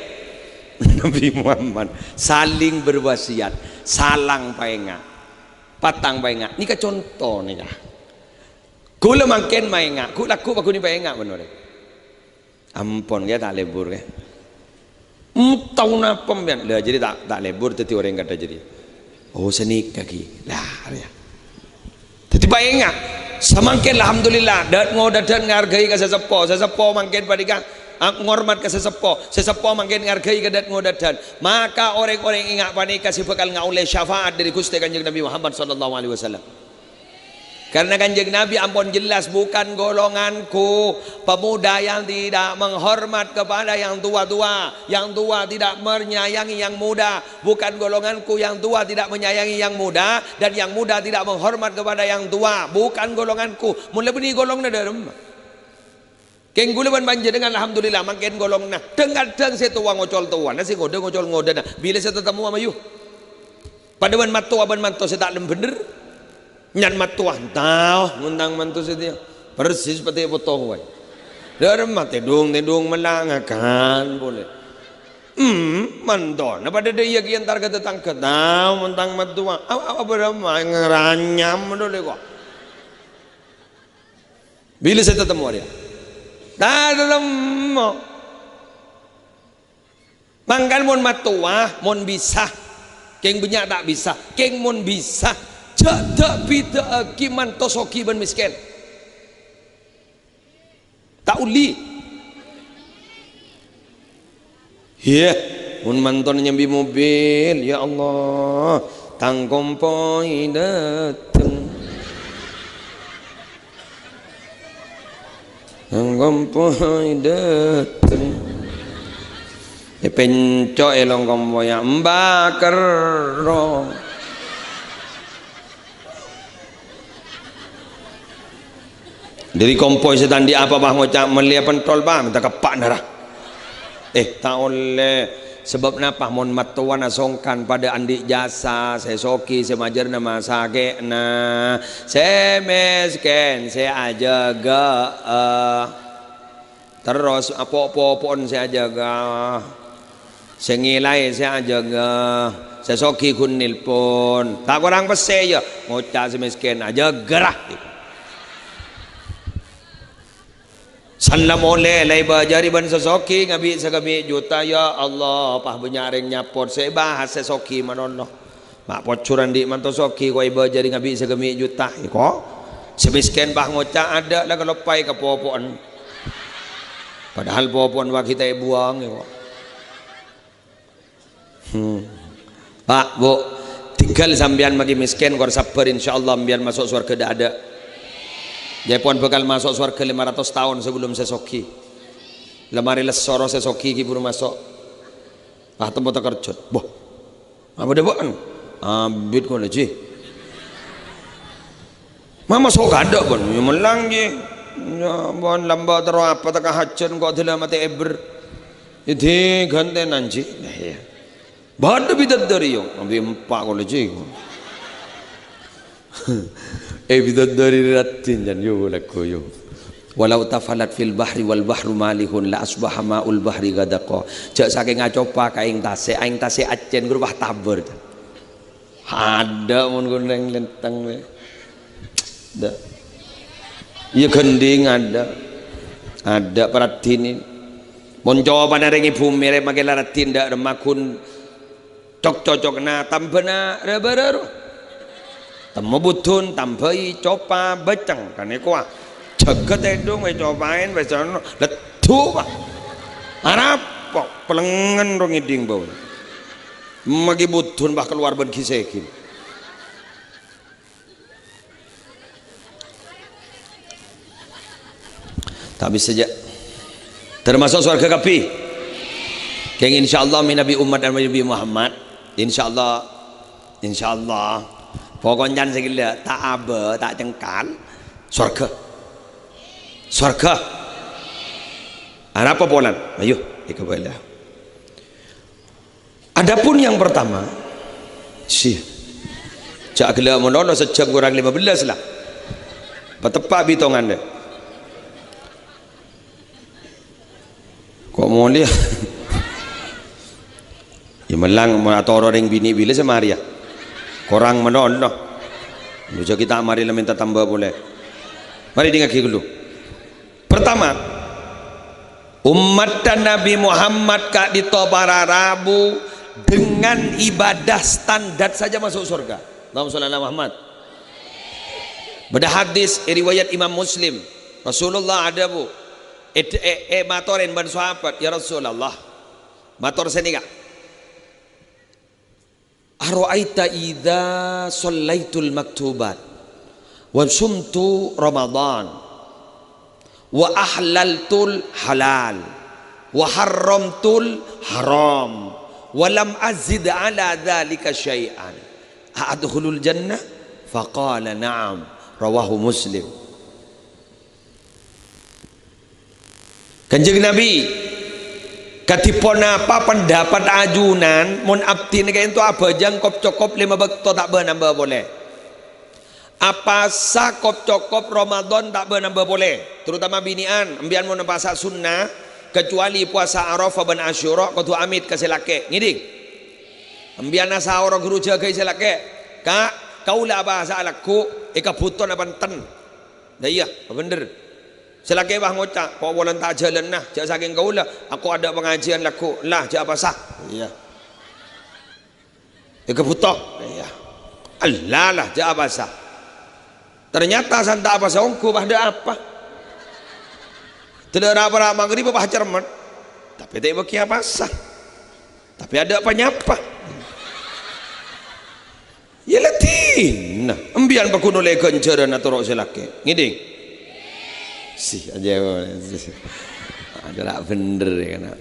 Nabi Muhammad. Saling berwasiat. Salang paènga'. Patang paènga'. Nèka conto nèka. Ghulâ mangkèn maènga'. Ghu-, lagghu' paghun paènga' bân orèng. Ampon, kèya ta' lebur, kèya. Entaon apa, sampèyan? Lah, jârèya ta', ta' lebur dhâddhi orèng kadhâ' jârèya. Oh, sanèka, ghi. Lah, arèya. Dhâddhi, paènga'. Samangkèn, alhamdulillah, dâ'-ngodâdhân ngarghâi ka sè seppo. Sè seppo mangkèn panèka, a, ngormat ka sè seppo. Sè seppo mangkèn ngarghâi ka dâ'-ngodâdhân. Maka orèng-orèng ènga' panèka sè bhâkal ngaollè syafa'at dâri Ghustè Kanjeng Nabi Muhammad sallallahu alaihi wasallam. Karena Kanjeng Nabi ampon jelas, "Bukan golonganku pemuda yang tidak menghormat kepada yang tua-tua, yang tua tidak menyayangi yang muda. Bukan golonganku yang tua tidak menyayangi yang muda, dan yang muda tidak menghormat kepada yang tua. Bukan golonganku." Mon la bânnè golonganna dâ' remma. Kèng ghulâ bân panjhennengngan, alhamdulillah, mangkèn golonganna. Dhâng-kadhâng sè towa ngocol towana, sè ngodâ ngocol ngodâna. Bilâ sè tatemmowa, mayu. Padâ bân mattowa bân manto sè ta' lem bhender. Nyang mattowa, "Tao, mon tang manto satèya. Persis patè' potto bhâi. Dâ' remma tèdung-tèdung mella ngakan polè. Hmm, mantona padâ dâ' iyâ ghi' entar ka tatangghâ. Tao, mon tang mattowa. A-, a-, apa dâ' remma ngaranyam dâ' lè ko'." Bilâ sè tatemmo arèya? Ta' tatemmo. Mangkana mon mattowa, mon bisa, kèng bânnya' ta' bisa, kèng mon bisa, jhâ' dâ'-bidâ'âghi manto soghi bân mèskèn. Ta' ollè. Iyâ, mon mantona nyambi mobil, ya Allah, tang kompoy dâteng. Tang kompoy dâteng. Èpènco' è long kompoyya, "Mbak, kerro." Dâri kompoy sè ta' andi' apa, Bah, ngoca', "Mellèya pentol, Bah, mènta keppa' nara." Eh, ta' ollè. Sabâb napa? Mon mattowana songkan padâ andi' jasa, sè soghi sè majârna masakè'na, sè mèskèn sè ajâgâ'â. Terros apo'-popo'en sè ajâgâ, sè ngèlaè sè ajâgâ, sè soghi ghun nelpon. Ta' korang pèssè, yâ, ngoca' sè mèskèn, "Ajâgâ, ra." Sanna molè la èbâjâri bân sè soghi ngabi' sakabbi' juta, ya Allah, pas bânnya' rèng nyapot, sè èbahas sè soghi malolo. Ma' pojhur andi' manto soghi, ko' èbâjâri ngabi' sakabbi' juta, èko. Sè mèskèn pas ngoca' adâ' la kaloppaè kapopo'en. Padahal popo'en wagi ta' èbuwâng, èko. Hmm. Pak, Bu, tinggal sampèyan maghi mèskèn, kor sabbhâr, insyaallah sampèyan maso' sowarghâ dâ'-adâ'. Jâ' pon bhâkal maso' sowarghâ lèma ratos taon sabellum sè soghi. La marè lessoro sè soghi ghi' buru maso'. Ah, temmo takerjot. Boh. Apa dâ' bâ'na? Abit kola, Ji. Ma' maso' kadâ', bân. Ya, mellang, Ji. Ya, bân lambâ' terro apa teka hajân kok dâlâ matè èbher. Idhi ghântènan, Ji. Nah, iyâ. Bâdâ bidadari, yo. Ambi empa' kola, Ji. Eh, bidadari raddhin, jan, yo, lagghu, yo. "Walau tafalat fil bahri wal bahru malihun la asbaha ma'ul bahri ghadaqa." Jâ' sakèng acopa ka aèng tasè', aèng tasè' accèn, ghâruwa tabâr. Adâ' mon ghun rèng lèntèng, wè. Dâ'. Iyâ, ghândhing adâ'. Adâ' paraddhinè. Mon copana rèng è bhumè rè makè la raddhin dâ' remma ghun cok-cocokna tambhâna râ-bârâ rowa. Temmo budhun, tambhâi copa, bâceng, kanèkowa. Jhâghât èdhung, ècopaè, wis ono, leddhu, Pak. Arapa, pelengngen rowa ngèdhing bâuna. Maghi budhun, Pak, kalowar bân ghi-sèghi. Ta' bisa jâ'. Tamaso' sowarghâ kabbhi. Kèng insyaallah mènabi ommat Nabi Muhammad. Insyaallah. Insyaallah. Pokok can sè ghellâ', ta' abâ, ta' cengkal. Sowarghâ. Sowarghâ. Arapa polana? Ayo, èkabâlâ. Adapun yang pertama, sih, jâ' ghellâ' malolo, sejam kurang lima belas lah. Pateppa' bitongan deh. Kok molè? Ya, mellang, mon atoro' rèng binè' bilâ samarèya. Korang malolo. Jâ' kita mari la mènta tamba polè. Mari dingngaghi ghâllu. Pertama, ommatta Nabi Muhammad ka'dinto para rabu dengan ibadah standar saja masuk surga. Allahumma sholli ala Muhammad. Bâdâ hadis riwayat Imam Muslim, Rasulullah adhâbu, ed-, e-, e-, matorè bân sahabat, "Ya Rasulullah," mator sanèka, "Ara'aita idza shallaitul maktubat, wa sumtu Ramadan, wa ahlaltul halal, wa harramtul haram, wa lam azid ala dzalika syai'an, a adkhulul jannah?" Faqala, "Na'am." Rawahu Muslim. Kanjeng Nabi, kadhi ponapa pendapat ajunan mon abdhina ka'dinto abhâjâng kop-cokop lèma bâkto ta' bân-nambâ polè? Apasa kop-cokop Ramadan ta' bân-nambâ polè, terutama binè'an, empèyan mon apasa sunnah, kecuali puasa Arafah bân Asyura, kodhu amit ka sè lakè'. Ngèdhing? Empèyan asaoro ghuru jâgâi sè lakè', "Ka', kaulâ apasa lagghu', èkabhuto napa enten?" Lah iyâ, bhender. Sè lakè' pas ngoca', "Kok polana ta' jhâlân, nah, jâ' sakèng kaulâ, ako adâ' pangajiân lagghu', lah, jâ' apasa." Iyâ. Èkabhuto. Iyâ. Allah, lah, jâ' apasa. Ternyata santa' apasa ongghu, pas adâ' apa? Dâlâ ra-para' maghrib pas cermet. Tapè ta' èbâghi apasa. Tapè adâ' panyapa. Iyâ la dinah, empèyan paghun ollè ghânjhârân atoro' sè lakè'. Ngèdhing? Sih, aja, sih. Ada la bhender ya, kana.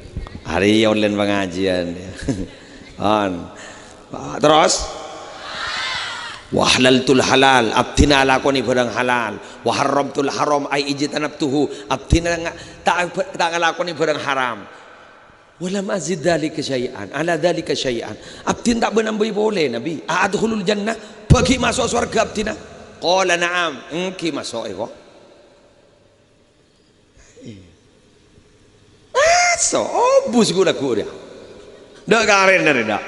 Arèya ollèna pangajiân, ya. On. Ah, terros? "Wa ahlaltul halal," abdhina alakonè bhârâng halal. "Wa harramtul haram, ai ijtanabtuhu," abdhina nga-, ta', ta' ngalakonè bhârâng haram. "Wa lam azid dzalika syai'an, ala dzalika syai'an." Abdhina ta' bân-nambâi polè, Nabi. "A adkhulul jannah?" Bâghi maso' sowarghâ abdhina. Qala, "Na'am." Èngghi maso'è, kok. Maso', obus ghu-lagghu' rèya. Dâ' karèna rèya, dâ'.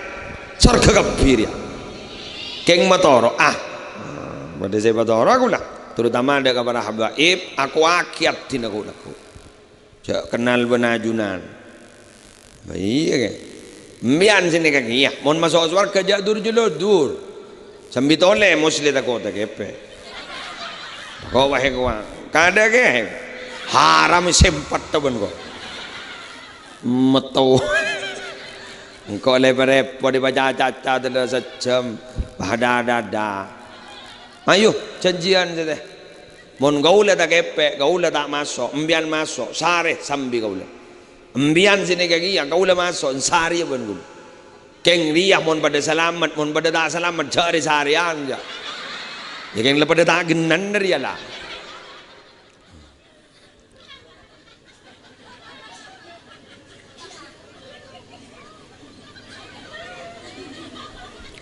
Sowarghâ kabbhi rèya. Kèng matoro', ah. Padâ sè matoro' kaulâ. Terutama dâ' ka para habaib, akowaghi abdhina ghu-lagghu'. Jâ' kennal bân ajunan. Iyâ, kè. Empèyan sè nèka kèya, mon maso' sowarghâ jâ' dur-jâlâdur. Sambi tolè Muslè tako' ta' kèpè. Ko' wahè kowa. Kadâ' kè. Haram sèmpat ta' bân ko'. Metto. Engko' lè-, rèpot èpacaca-caca tella sajjhâm. Bâdâ-dâdâ. Ayo, janjian sè tè. Mon kaulâ ta' kèpè, kaulâ ta' maso', empèyan maso', sarè sambi kaulâ. Empèyan sè nèka kèya, kaulâ maso', sarè bân kaulâ. Kèng rèya mon padâ salamet, mon padâ ta' salamet, jâ' rè-sarèyan, jâ'. Yâ kèng la padâ ta' ghenna rèya la.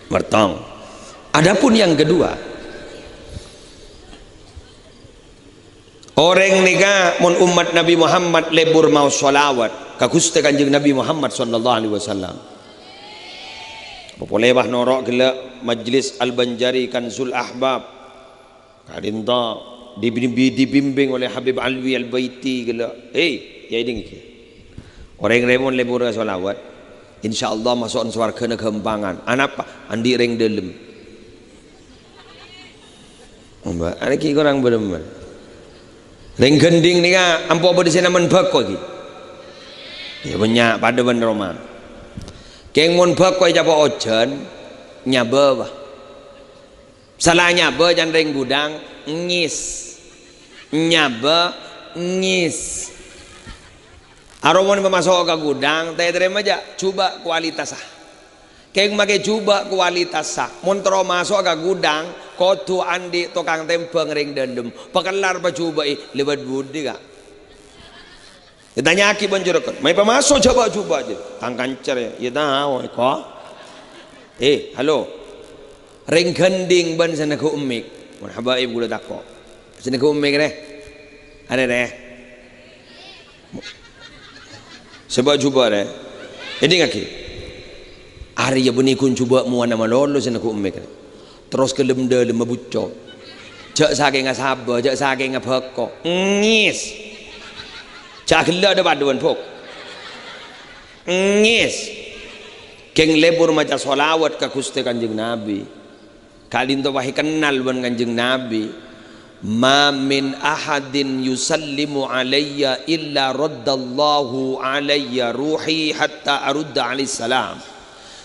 Mertong. Adapun yang kedua, orèng nèka mon ommat Nabi Muhammad lebur maos shalawat ka Ghustè Kanjeng Nabi Muhammad sallallahu alaihi wasallam. Apa polè, bah, noro' ghellâ' Majlis Al-Banjari Kanzul Ahbab. Ka'dinto Dibimbing, dibimbing oleh Habib Alwi Al-Baiti ghellâ'. Hei, ya ini ngghi. Orèng rèya mon lebur ka shalawat, insyaallah maso'an sowarghâna ghâmpangan. Anapa? Andi' rèng dâlem. Mbak, ana ki korang bener. Rèng gendhing nèka ampo bâdâ sè namen bhâko ghi? Ya, bânnya' padâ bân roma. Kèng mon bhâko ècapa' ojhân, nyabâ, wah. Sala nyabâ can rèng gudhâng, ngis. Nyabâ, ngis. Aromon pamaso' ka gudhâng, ta' ètarèma jâ', jhubâ' kualitassa. Kèng makè jhubâ' kualitassa. Mon terro maso' ka gudhâng, kodhu andi' tokang tèmbhâng rèng dâlem. Pakellar pajhubâ'i, lèbât budi, Ka'? Ètanya'aghi bân jhureghân, "Mayu pamaso' jhubâ'-jhubâ', jâ." Tang kanca rèya, "Iyâ tao, èko." Eh, halo. Rèng gendhing bân sè neggu' emmik. Mon habaib ghulâ tako'. Sè neggu' emmik rè. Arè rè. Sè bâ' jhubâ' rè. Èdingngaghi. Arèya bânnè ghun jhubâ' mowana malolo sè neggu' emmik rè. Terros ghellem-dâlemma bucco'. Jâ' sakènga sabâ, jâ' sakènga bhâko. Ngis. Jâ' ghellâ' dâ' padâ bân bhuk. Ngis. Kèng lebur maca shalawat ka Ghustè Kanjeng Nabi. Ka'dinto pas èkennal bân Kanjeng Nabi. "Ma min ahadin yusallimu alayya illa raddallahu alayya ruhi hatta arudda alaihis salam."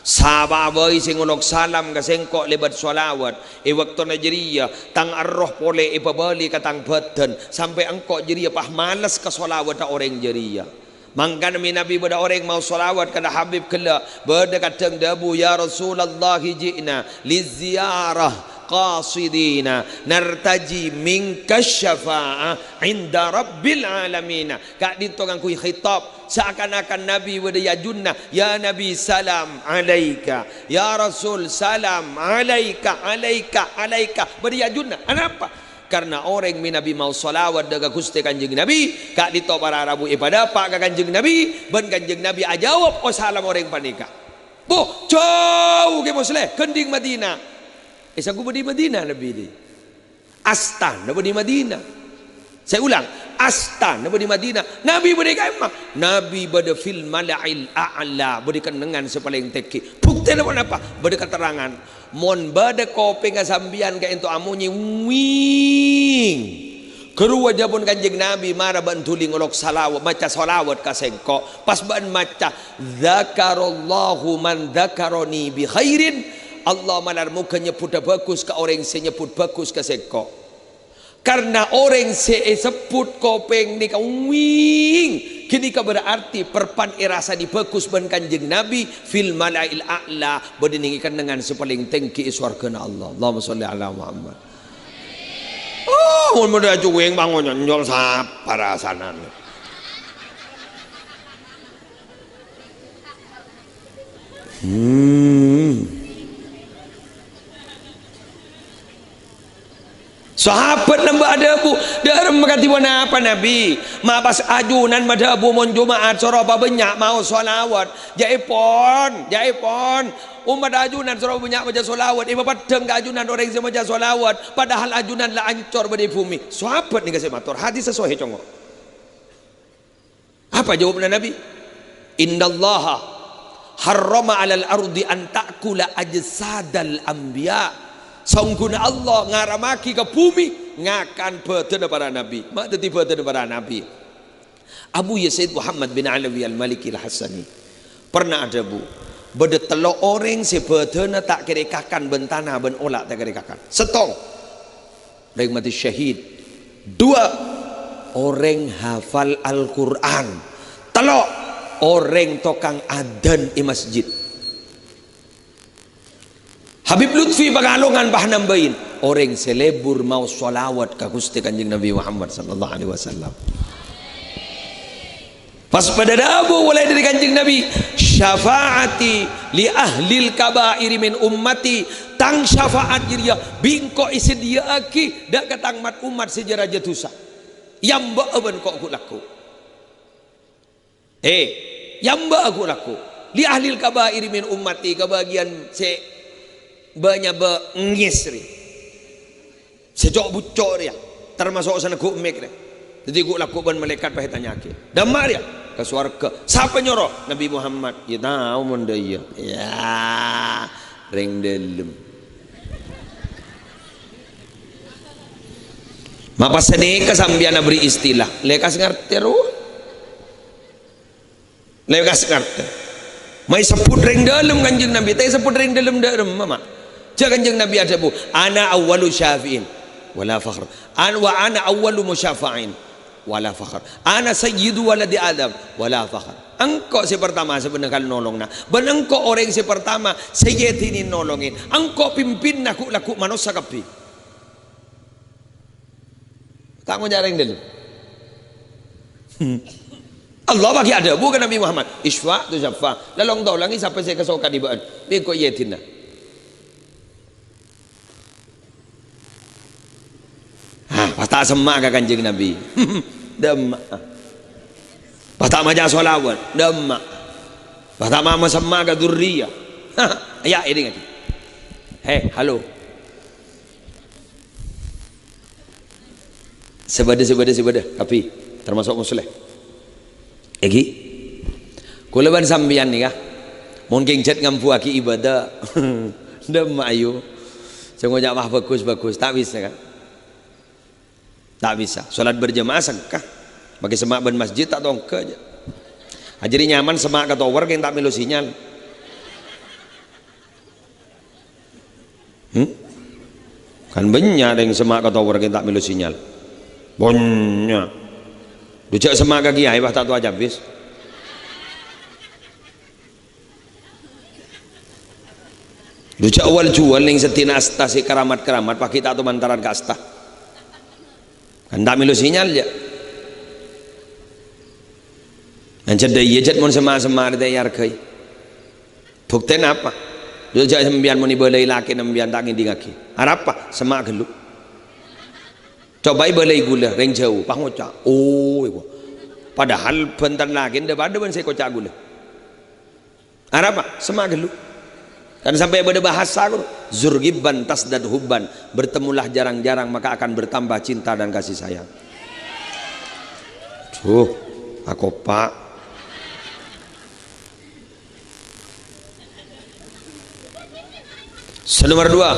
Sapa'a bhâi sè ngolok salam ka sèngko' lèbât shalawat, è bâktona jârèya tang erroh polè èpabâli ka tang bâdân, sampè' engko' jârèya pas males ka shalawatta orèng jârèya. Mangkana mènabi bâdâ orèng maos shalawat ka Habib ghellâ', bâdâ kadhâng dhâbu, "Ya Rasulullah, ji'na liziyarah qasidina nartaji minka syafa'ah inda Rabbil Alamin." Ka'dinto ngangghuy khitab, seakan-akan Nabi bâdâ è ajunna, "Ya Nabi, salam alaika. Ya Rasul, salam alaika, alaika, alaika." Bâdâ è ajunna. Anapa? Karna orèng mènabi maos shalawat dâ' ka Ghustè Kanjeng Nabi, ka'dinto para rabu èpadâpa' ka Kanjeng Nabi, bân Kanjeng Nabi ajâwâb, "Oh, salam orèng panèka." Bo, jâu Kè Musleh, gendhing Madinah. È sangghu bâdâ è Madinah Nabi dhi. Astana bâdâ è Madinah. Saya ulang, astana bâdâ è Madinah. Nabi bâdâ è ka'emma? Nabi bâdâ fil mala'il a'la, bâdâ kennengngan sè palèng tèngghi. Buktèna ponapa? Bâdâ katerrangan. Mon bâdâ kopèngnga sampèyan ka'dinto amonyè, "Wing!" Ghâruwa dhâbuna Kanjeng Nabi, "Mara bâ'na dhuli ngolok salaw-, maca shalawat ka sèngko'." Pas bâ'na maca, "Dzakarallahu man dzakarani bi khairin." Allah malar moghâ nyebbhudhâ bhâghus ka orèng sè nyebbhut bhâghus ka sèngko'. Karna orèng sè èsebbhut kopèng nèka, wing, ghânèka berarti parpan èrasani bhâghus bân Kanjeng Nabi fil mala'il a'la, bâdâ nèng è kennengngan sè palèng tèngghi è sowarghâna Allah. Allahumma shalli ala Muhammad. Oh, mon bâdâ cuwèng pangonyonyol sapa rasanana? Hmm. Sahabat nembâ adhâbu, "Dâ'remma kadhi ponapa, Nabi? Ma' pas ajunan madhâbu mon Juma'at soro pabânnya' maos shalawat." "Jâ'èpon, jâ'èpon. Ommat ajunan soro bânnya' maca shalawat, èpapeddhâng ka ajunan orèng sè maca shalawat, padahal ajunan la ancor bâdâ è bhumè." Sahabat nèka sè mator, hadis sè sahih, congo'. Apa jawabnya Nabi? "Innallaha harrama 'alal ardi an ta'kula ajsadal anbiya." Saongghuna Allah ngaramaghi ka bhumè ngakan bâdâna para nabi. Ma' dhâddhi bâdâna para nabi. Abu Yazid Muhammad bin Alawi Al-Maliki Al-Hasani pernah adhâbu, "Bâdâ tello' orèng sè bâdâna ta' kèra èkakan bân tana bân ola' ta' kèra èkakan." Sèttong, orèng matè syahid. Duwâ', orèng hafal Al-Qur'an. Tello', orèng tokang adzan è masjid. Habib Lutfi Pakalongan pas nambâi, orèng sè lebur maos shalawat ka Ghustè Kanjeng Nabi Muhammad sallallahu alaihi wasallam. Pas padâ dhâbu polè dâri Kanjeng Nabi, "Syafa'ati li ahlil kaba'iri min ummati." Tang syafa'at jârèya bi' engko' èsadhiyâ'aghi dâ' ka tang mat-ommat sè jâ-rajâ dhusa. Èambâ'â bân ko'-ghu' lagghu'. Eh, èambâ'â ghu' lagghu'. "Li ahlil kaba'iri min ummati," kabâgiyân sè bânnya' bâ-, ngis rè. Sè co'-bucco' rèya. Tamaso' sè neggu' mik rè. Dhâddhi ghu'-lagghu' bân malaèkat pas ètanya'aghi, "Dâ'emma rèya?" "Ka sowarghâ." "Sapa nyoro?" "Nabbhi Muhammad." "Yâ tao mon dâ' iyâ." Yâ, rèng dâlem. Ma' pas sanèka sampèyan aberri' istilah, lèkas ngartè rowa. Lèkas ngartè. Ma' èsebbhut rèng dâlem Kanjeng Nabbhi, ta' èsebbhut rèng dâlem dâ' remma, ma'. Jâ' Kanjeng Nabbhi adhâbu, "Ana awwalu syafi'in, wala fakhr. An-, wa ana awwalu musyafa'in, wala fakhr. Ana sayyidu waladi Adam, wala fakhr." Engko' sè partama sè bânnè kan nolongana. Bân engko' orèng sè partama sè èdinè nolongè. Engko' pimpinna ghu'-lagghu' manossa kabbhi. Ta' ngoca' rèng dâlem. Allah bâgi adhâbu ka Nabbhi Muhammad, "Isyfa' tusyaffa'." La long-tolangè sapa sè èkasokan è bâ'na. Bi' engko' èdinna. Ah, pas ta' semma' ka Kanjeng Nabbhi. Dâ'emma. Pas ta' maca sholawat. Dâ'emma. Pas ta' ma-, masemma' ka durriyah. Yâ, èdingngaghi. He, halo. Sè bâdâ, sè bâdâ, sè bâdâ, kabbhi, tamaso' Musleh. Èngghi? Kaulâ bân sampèyan nèka, mon kèng jhât ngambuwâghi ibadah, dâ'emma ayu. Sè ngoca' wah bhâghus, bhâghus, ta' bisa, kan? Ta' bisa. Sholat berjamaah sengka. Makè semma' bân masjid ta' tongghâ, jâ. Ajâriyâ nyaman semma' ka tower kèng ta' mèlo sinyal. Hmm? Kan bânnya' rèng semma' ka tower kèng ta' mèlo sinyal. Bânnya'. Dhu jâ' semma' ka kiyaè, wah, ta' towa cabis. Dhu jâ' wal-juwal nèng sedhina asta sè keramat-keramat, paghi' ta' tomantaran ka asta. Kan ta' mèlo sinyal, jâ. Ngan cedda iyâ, jhât mon semma'-semma' rèya ta' èarghâi. Buktèna apa? Dhu jâ' sampèyan mon èbâlâi lakèna sampèyan ta' ngèdingngaghi. Arapa? Semma' ghâllu. Coba èbâlâi ghulâ, rèng jhâu, pas ngoca', "Oh, èko." Padahal bhânten lakèna dhâ-padhâ bân sè èkoca' ghulâ. Arapa? Semma' ghâllu. Kan sampè' bâdâ bahasa, ghuru. "Zur ghibban tasdad hubban." Bertemulah jarang-jarang, maka akan bertambah cinta dan kasih sayang. Duh, akopa'. Sè nomer duwâ',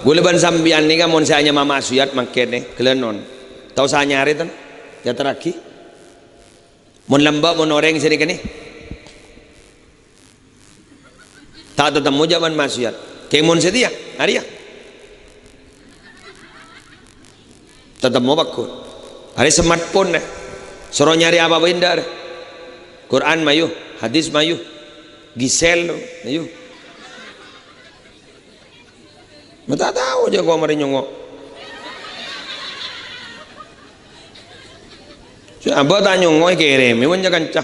ghulâ bân sampèyan nèka mon sè anyama ma'siyat mangkèn, ghellânon. Ta' osa anyarè, ten? Èyaterraghi. Mon lambâ', mon orèng sè nèka nè. Ta' tatemmo jhâ' bân ma'siyat. Kèng mon satèya, arèya. Tatemmo pagghun. Arè smartphone, nè. Soro nyarè apa bhâi endâ', arè. Quran mayu, hadis mayu. Gisel, mayu. Ma' ta' tao jhâ' ko marè nyongngo'. Sè abâ' ta' nyongngo' èkèrèmè bân ca-kanca.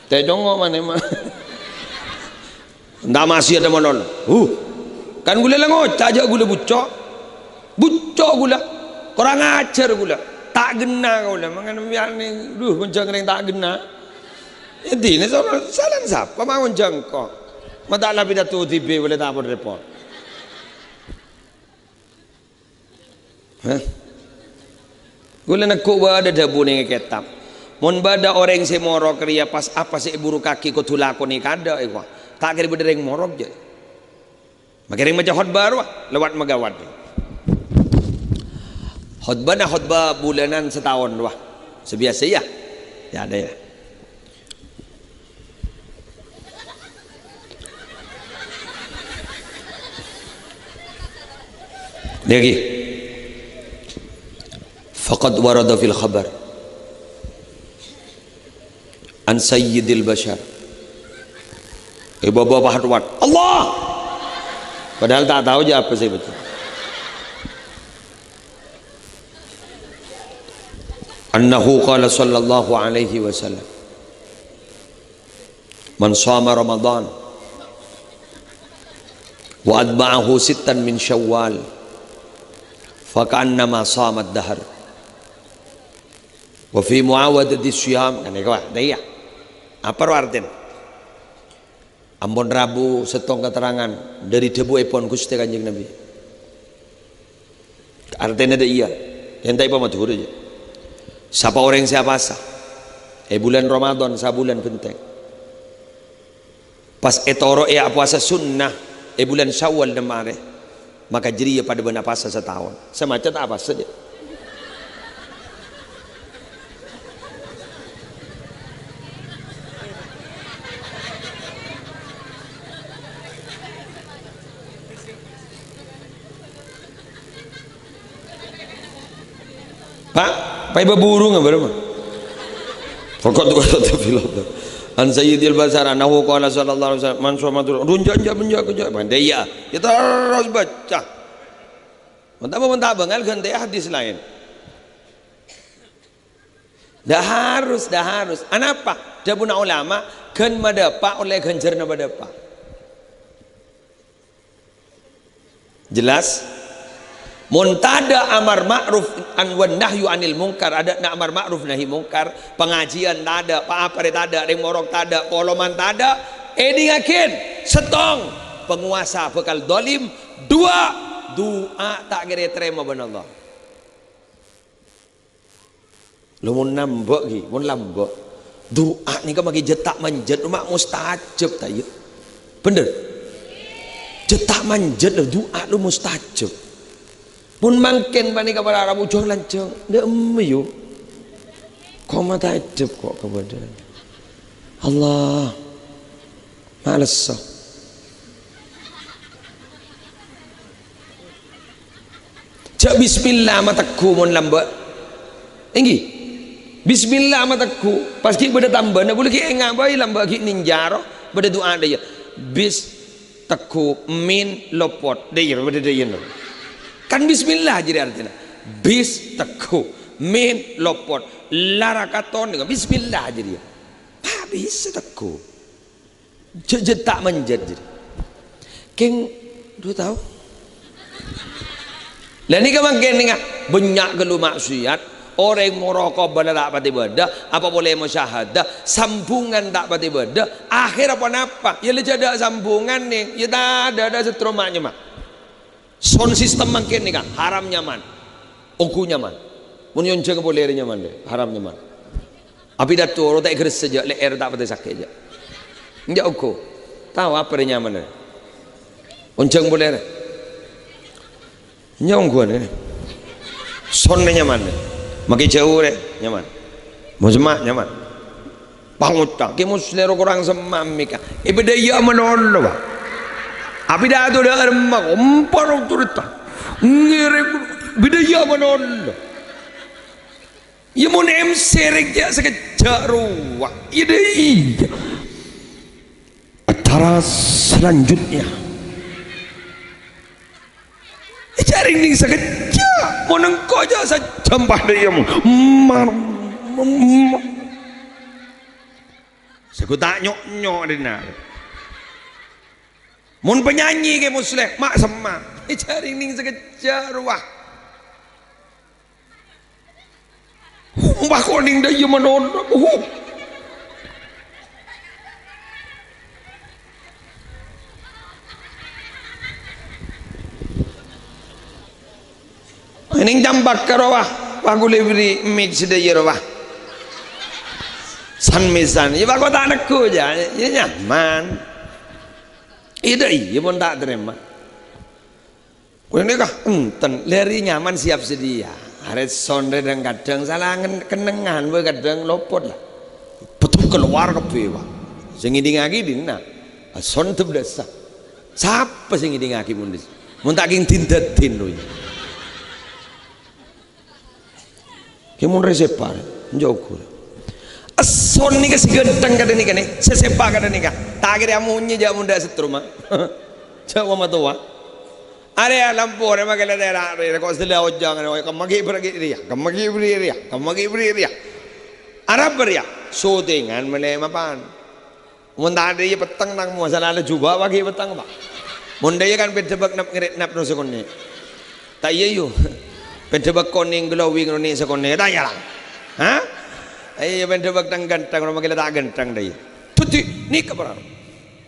Ta' nyongngo' manè ma'. Enta' ma'siyat malolo. Huh. Kan ghulâ la ngoca' jhâ' ghulâ bucco'. Bucco' ghulâ. Korang ajhâr ghulâ. Ta' ghenna kaulâ. Mangkana sampèyan nè, duh, ghun jhâng rèng ta' ghenna. Intina sono, salana sapa ma' ghun jhâng ko'? Ma' ta' la pidato dibi' polè ta' pon-repot. Hah? Ghulâ neggu' bâdâ dhâbu nèng kètab. Mon bâdâ orèng sè morok rèya pas apa sè èburukaghi kodhu lakonè kaadâ', èkowa. Ta' kèra bâdâ rèng morok, jâ. Makè rèng maca khotbah rowa, lewat magawat. Khotbahna khotbah bulanan sataon rowa. Sè biyasa, yâ. Yâ, adâ, yâ. Nèkè. Faqad warada fil khabar an sayyidil bashar. Ibu-ibu apa hatuan? Allah! Padahal ta' tao jâ' apa sè èbâca. Annahu qala sallallahu alaihi wasallam. Man shoma Ramadan wa atba'ahu sittan min Syawal, fa ka'annama shomad dahar. Wa fi muawadati shiyam, kan èkowa, ta' iyâ. Apa ro artèna? Ampon rabu sèttong katerrangan dâri dhâbuèpon Ghustè Kanjeng Nabbhi. Artèna dâ' iyâ. Èntaè pa Madhurâ, jâ. Sapa orèng sè apasa è bulân Ramadan sabulân bhenteng, pas ètoro'è apowasa sunnah è bulân Syawal nem arè, maka jârèya padâ bân apasa sataon. Sè macet apasa, jâ. Pa', pa' èbâ burung apa, Rama? Pokok tuh kata tuh pilot tuh. An Sayyidil Basar, annahu qala sallallahu alaihi wasallam, "Man shoma dzul-," Dun, jâ', jâ', jâ', jâ'. Bâ'na iyâ. Ya terros bâca. Mon ta' bângal ghântè'a hadis laèn. Ndak harus, ndak harus. Anapa? Dhâbuna ulama, ghân madâpa' ollè ghânjhârânna madâpa'. Jelas? Mon tadâ' amar ma'ruf an-, wan nahyu anil mungkar, adâ'na amar ma'ruf nahi mungkar, pangajiyân tadâ', pa-, apa rè tadâ', rèng morok tadâ', poloman tadâ', èdingngaghin, sèttong, pangowasa bhâkal dzalim, duwâ', du'a ta' kèra ètarèma bân Allah. Lo, mon lambâ' ghi, mon lambâ'. Du'a nèka maghi jhât ta' manjhât, ma' mustajab, ta' iyâ? Bhender? Jhât ta' manjhât, lo, du'a lo mustajab. Mon mangkèn panèka para Arab ojhung lanjhâng, ndak emma, yu. Koma ta' ejjhep ko' kabâdâ'ân. Allah. Males, so. Jhâ' bismillah mategghu mon lambâ'. Èngghi. Bismillah mategghu. Pas ghi' bâdâ tambâna, bulâ ghi' ènga' bhâi lambâ' ghi' nènjâ ro. Bâdâ du'a dâ' iyâ. Bis tegghu min lopot. Dâ' iyâ, bâdâ dâ' iyâ, no. Kan bismillah jârèya artèna. Bis tegghu min lopot. Lara katon, bismillah jârèya. Pa' bisa tegghu. Jhâ', jhâ' ta' manjhât, jârèya. Kèng, du tao. Lah, nèka mangkèn, nèka, bânnya' ghâllu maksiat, orèng moroko bâlâ ta' patè bâdâ, apa polè musyahadah, sambungan ta' patè bâdâ, akhèr apa napa? Yâ, la jhâ' dâ' sambungan, nèng, yâ, tadâ', tadâ' sè terro ma' nyemma. Sound system mangkèn nèka haram nyaman. Ongghu nyaman. Mon èonjhâng polè rè nyaman rè, haram nyaman. Apidato ro ta' ègressa jhâ', lè'èr ta' patè sakè' jhâ'. Enjâ' ongghu. Tao apa rè nyaman rè? Onjhâng polè rè. Enjâ' ongghuwân rè. Sound rè nyaman rè. Makè jhâu rè nyaman. Mon semma' nyaman. Pangoca'aghi Musleh ro korang semma' mèka. È bâdâ iyâ malolo, Pak. Apidato dâ' remma, kompor turutta. Ngèrèng bâdâ iyâ malolo. Iyâ mon M C rèng jhâ' sakejjhâ' rowa. Iyâ dâ' iyâ. Acara selanjutnya. Jhâ' rèng nèng sakejjhâ', mon engko' jhâ' sajjhâm padâ iyâ, mon. Mar-, mar-, sè ghu ta' nyo'-nyo' dinna'. Mon penyanyi ghi Musleh, ma' semma'. Jhâ' rèng nèng sakejjhâ' rowa. Ompah konèng dâ' iyâ malolo. Uh. Nèng campak karo, wah, wah, ghulâ bherri' mic sè dâ' iyâ rowa. San-mèsan. Iyâ, wah, kok ta' neggu', jhâ'. Iyâ, nyaman. Iyâ, dâ' iyâ, mon ta' tarèma. Kok nèka enten, lèrè nyaman siap sedia. Arè sound rè dhâng-kadhâng sala ngen-, kennengngan bhâi kadhâng lopot la. Petu kalowar kabbhi, Pak. Sè ngèdingngaghi dinna'. Sound tebdhâsa. Sapa sè ngèdingngaghi mon dis-, mon ta' kèng din-dâdin, lo, iyâ. Kè mon rè sèpa, njogo. Èson nèka sè ghântheng kadhâng nèka nè, sè sèpa kadhâng nèka. Ta' kèra amonyè jhâ' mon dâ' setrum, a. Jhâ' wa matowa. Arè lampu, arè makè la tèra', arè kok sè la ojhâng, arè kemma ghi' bherri' rèya, kemma ghi' bherri' rèya, kemma ghi' bherri' rèya. Arapa rèya? Sotengan mèlè mapan. Mon ta' dâ' iyâ petteng nang mo, sala la jhubâ' paghi' petteng, Pak. Mon dâ' iyâ kan pènḍâ bâk nap ngèrèk nap no sakonè'. Ta' iyâ, yu. Pènḍâ bâk konèng glowing no nè' sakonè'. Ta' iyâ, la? Ha? Iyâ, pènḍâ bâk tang ghântheng, roma kèla ta' ghântheng dâ' iyâ. Dhâddhi, nèka para.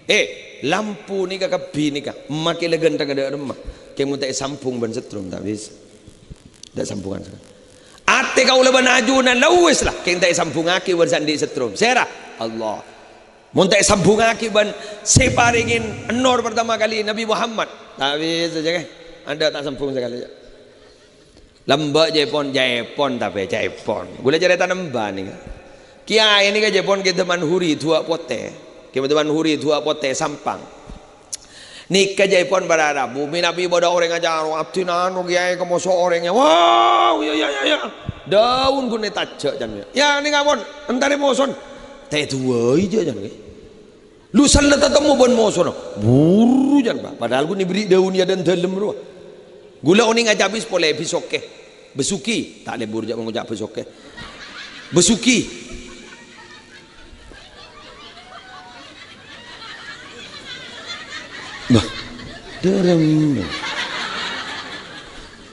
Eh, lampu nèka kabbhi nèka. Makè la ghântheng dâ' remma. Kè mon ta' èsambung bân setrum, ta' bisa. Ta' sambungan. Atè kaulâ bân ajunan la wis la, kèng ta' èsambhungngaghi bân sè andi' setrum. Sèra? Allah. Mon ta' èsambhungngaghi bân sè parèngè nor partama kalè, Nabbhi Muhammad, ta' bisa, jâ', kè. Anda ta' sambhung sakalè, jâ'. Lambâ' jâèpon, jâèpon tapè, jâèpon. Ghulâ carètana emba nèka. Kèyaè nèka jâèpon kèdâ manhuri duwâ' potè. Kèdâ manhuri duwâ' potè Sampang. Nèka jâèpon para rabu, mènabi bâdâ orèng acarowa, "Abdhina anu, Kèyaè, kamoso orèngnga." "Wah, iyâ, iyâ, iyâ, iyâ." Dâun ghun ètajâ', can. "Iyâ, nèka pon, èntarè moson." "Ta' èduwâi, jâ', can, kè." Lusanna tatemmo bân mosona, buru, can, Pak. Padahal ghun èbherri' dâun è adâ'na dâlem rowa. Ghulâ onèng acabis polè Besuki. Besuki, ta' lebur jâ' ngoca' Besuki. Besuki. Bah, dârem.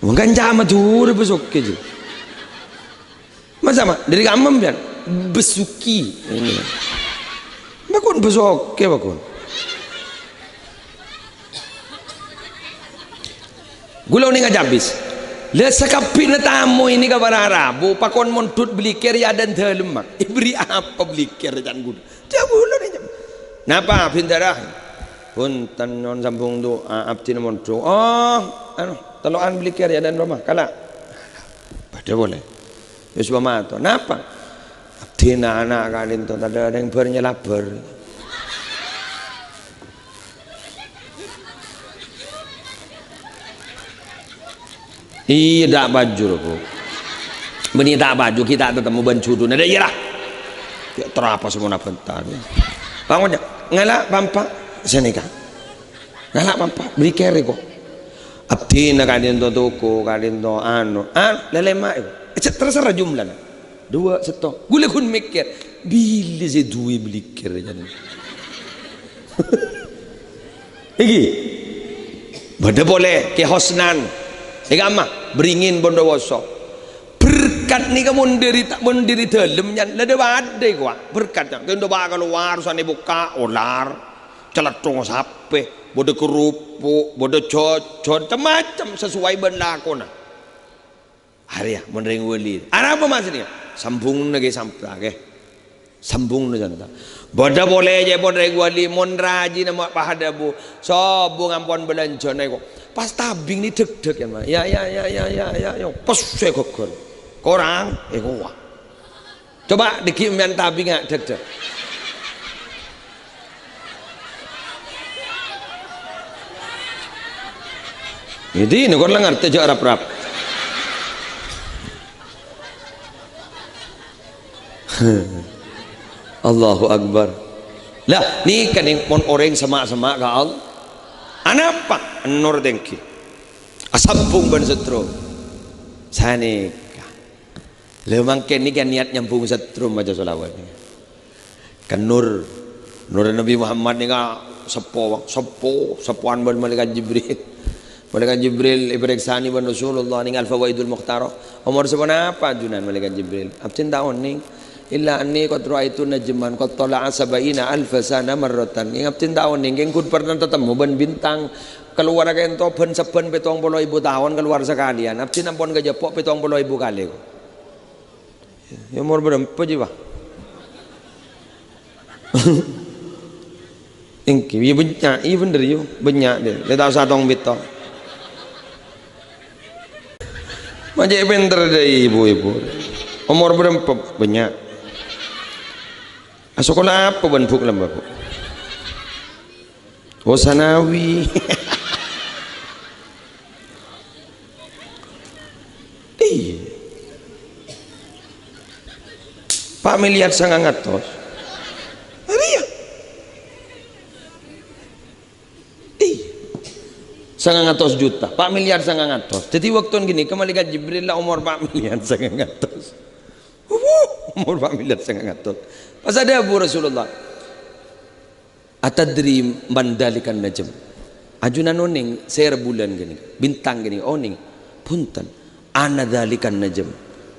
Wong kanca Madhurâ Besuki, jâ'. Masa, Ma'? Dâri kamma, sampèyan? Besuki. Ini. Bâkon Besuki, bâkon. Ghulâ onèng acabis. La, sakabbhina tamoy nèka para rabu, pakon mondhut blikèr è adâ'na dâlem, Ma'. Èbherri' apa blikèr, can ghulâ? Jâ' ghulâ nèka. "Napa, Bhintara?" "Bhunten, nyo'on sambhung du'a, abdhina mondhut." "Oh, anu, tello'an blikèr è adâ'na roma, kala'." Padâ polè. Wis pamator. "Napa?" "Abdhina ana' ka'dinto tadâ' orèng bâr nyalabâr." Iyâ, ta' pajur, Bu. Bânnè ta' pajur, ghi' ta' tatemmo bân juduna. Dâ' iyâ, ra. Yâ, terapa semona bentar. Bangun, yâ. Ngala', pampa'. Sanèka. Ngala', pampa'. Blikèr, kok. Abdhina ka'dinto toko, ka'dinto anu. Ah, lèlèma', kok. Cè', terserah jumlana. Duwâ', sèttong. Ghulâ ghun mèkkèr, bilâ sè duwâ' blikèr, can. Iki. Bâdâ polè Kè Hosnan. È kamma, bringin Bondowoso. Berkat nèka mon dâri ta-, mon dâri dâlem, can, la dâ-, padâ, kok. Berkat, can. Kèng dâpa' kalowar, usana bukka', olar. Calèthong sapè, bâdâ kerupuk, bâdâ jhâjhân, cem-macem sesuai bân lakona. Arèya, mon rèng wali. Arapa maksodda? Sambhungna ghi' santa, ghi. Sambhungna santa. Bâdâ polè ca'èpon rèng wali, mon rajina ma' padâ, Bu. Sobung ampon bâlânjhâna, kok. Pas tabing nè dhâk-dhâk, yâ, Ma'. Yâ, yâ, yâ. Pes, sè ghâggâr. Korang, è, kowa. Coba dhâggi' sampèyan tabingnga, dhâk-dhâk. Jadi, nèko la ngartè jhâ' rap-rap. Allahu Akbar. Lah, nèka nèng mon orèng semma'-semma' ka Allah. Anapa? Ennor tèngghi. Asambhung bân setrum. Sanèka. Lha, mangkèn nèka niat nyambhung setrum maca sholawat. Ka Nur. Nur Nabi Muhammad nèka seppo, seppo, seppowan bân Malaikat Jibril. Malaikat Jibril èparèksanè bân Rasulullah nèng Al-Fawaidul Mukhtarah. "Omor saponapa ajunan, Malaikat Jibril?" "Abdhina ta' onèng. Illa anni qad ra'aitu najman qad thala'a sab'ina alfa sana marratan." "Kèng abdhina ta' onèng, kèng ghun pernah tatemmo bân bintang kalowar ka'dinto bân sabbhân pèttong polo èbu taon kalowar sakalèyan. Abdhina ampon kajhâpo' pèttong polo èbu kalè." Yâ, omor bârâmpa jiyâ, Pak? Èngghi, yâ, bânnya', iyâ bhender, yâ, bânnya', deh. Lè ta' osa tong pètto'. Ma' cè' pènter, deh, ibu-ibu. Omor bârâmpa, bânnya'. Asakola apa bân Bu' Lamba, Bu'? Oh, sanawi. Iyâ. Pa' miliar sangang atos. Arèya. Iyâ. Sangang atos juta. Pa' miliar sangang atos. Dhâddhi, bâkto ghânèka Malaikat Jibril la omor pa' miliar sangang atos. Wuh, omor pa' miliar sangang atos. Pas adhâbu Rasulullah. "Atadri man dzalikan najm?" Ajunan onèng sè rembhulân ghânèka, bintang ghânèka, onèng? "Bhunten, ana dzalikan najm."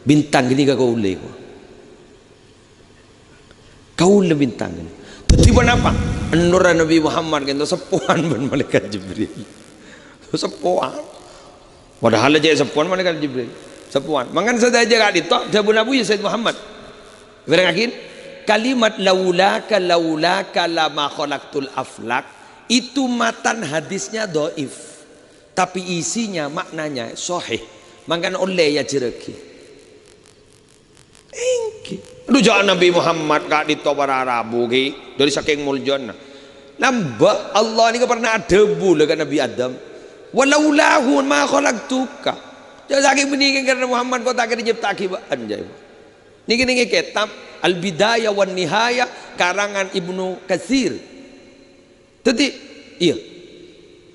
Bintang ghânèka kaulâ, kok. Kaulâ bintang ghânèka. Dhâddhi ponapa? Ennor Nabi Muhammad ka'dinto seppowan bân Malaikat Jibril. Seppowan. Padahal cè' seppowan Malaikat Jibril. Sapowan. Mangkana sadhâjâ ka'dinto, dhâbuna Buya Said Muhammad. Bârengngaghi, kalimat "laulaka, laulaka lama khalaqtul aflak", itu matan hadisnya dhaif. Tapi isinya, maknanya sahih. Mangkana ollè èajhârraghi. Èngghi. Dhu, jâ' Nabi Muhammad ka'dinto para rabu, ghi, dhâri sakèng moljâna. Lambâ' Allah nèka pernah adhâbu la ka Nabi Adam, "Walaulahu ma khalaqtuka." Jâ' sakèng bânnè karana Muhammad engko' ta' kèra nyèpta'aghi bâ'na, jâ'. Nèka nèng è kètab Al-Bidayah wan Nihayah karangan Ibnu Katsir. Dhâddhi, iyâ,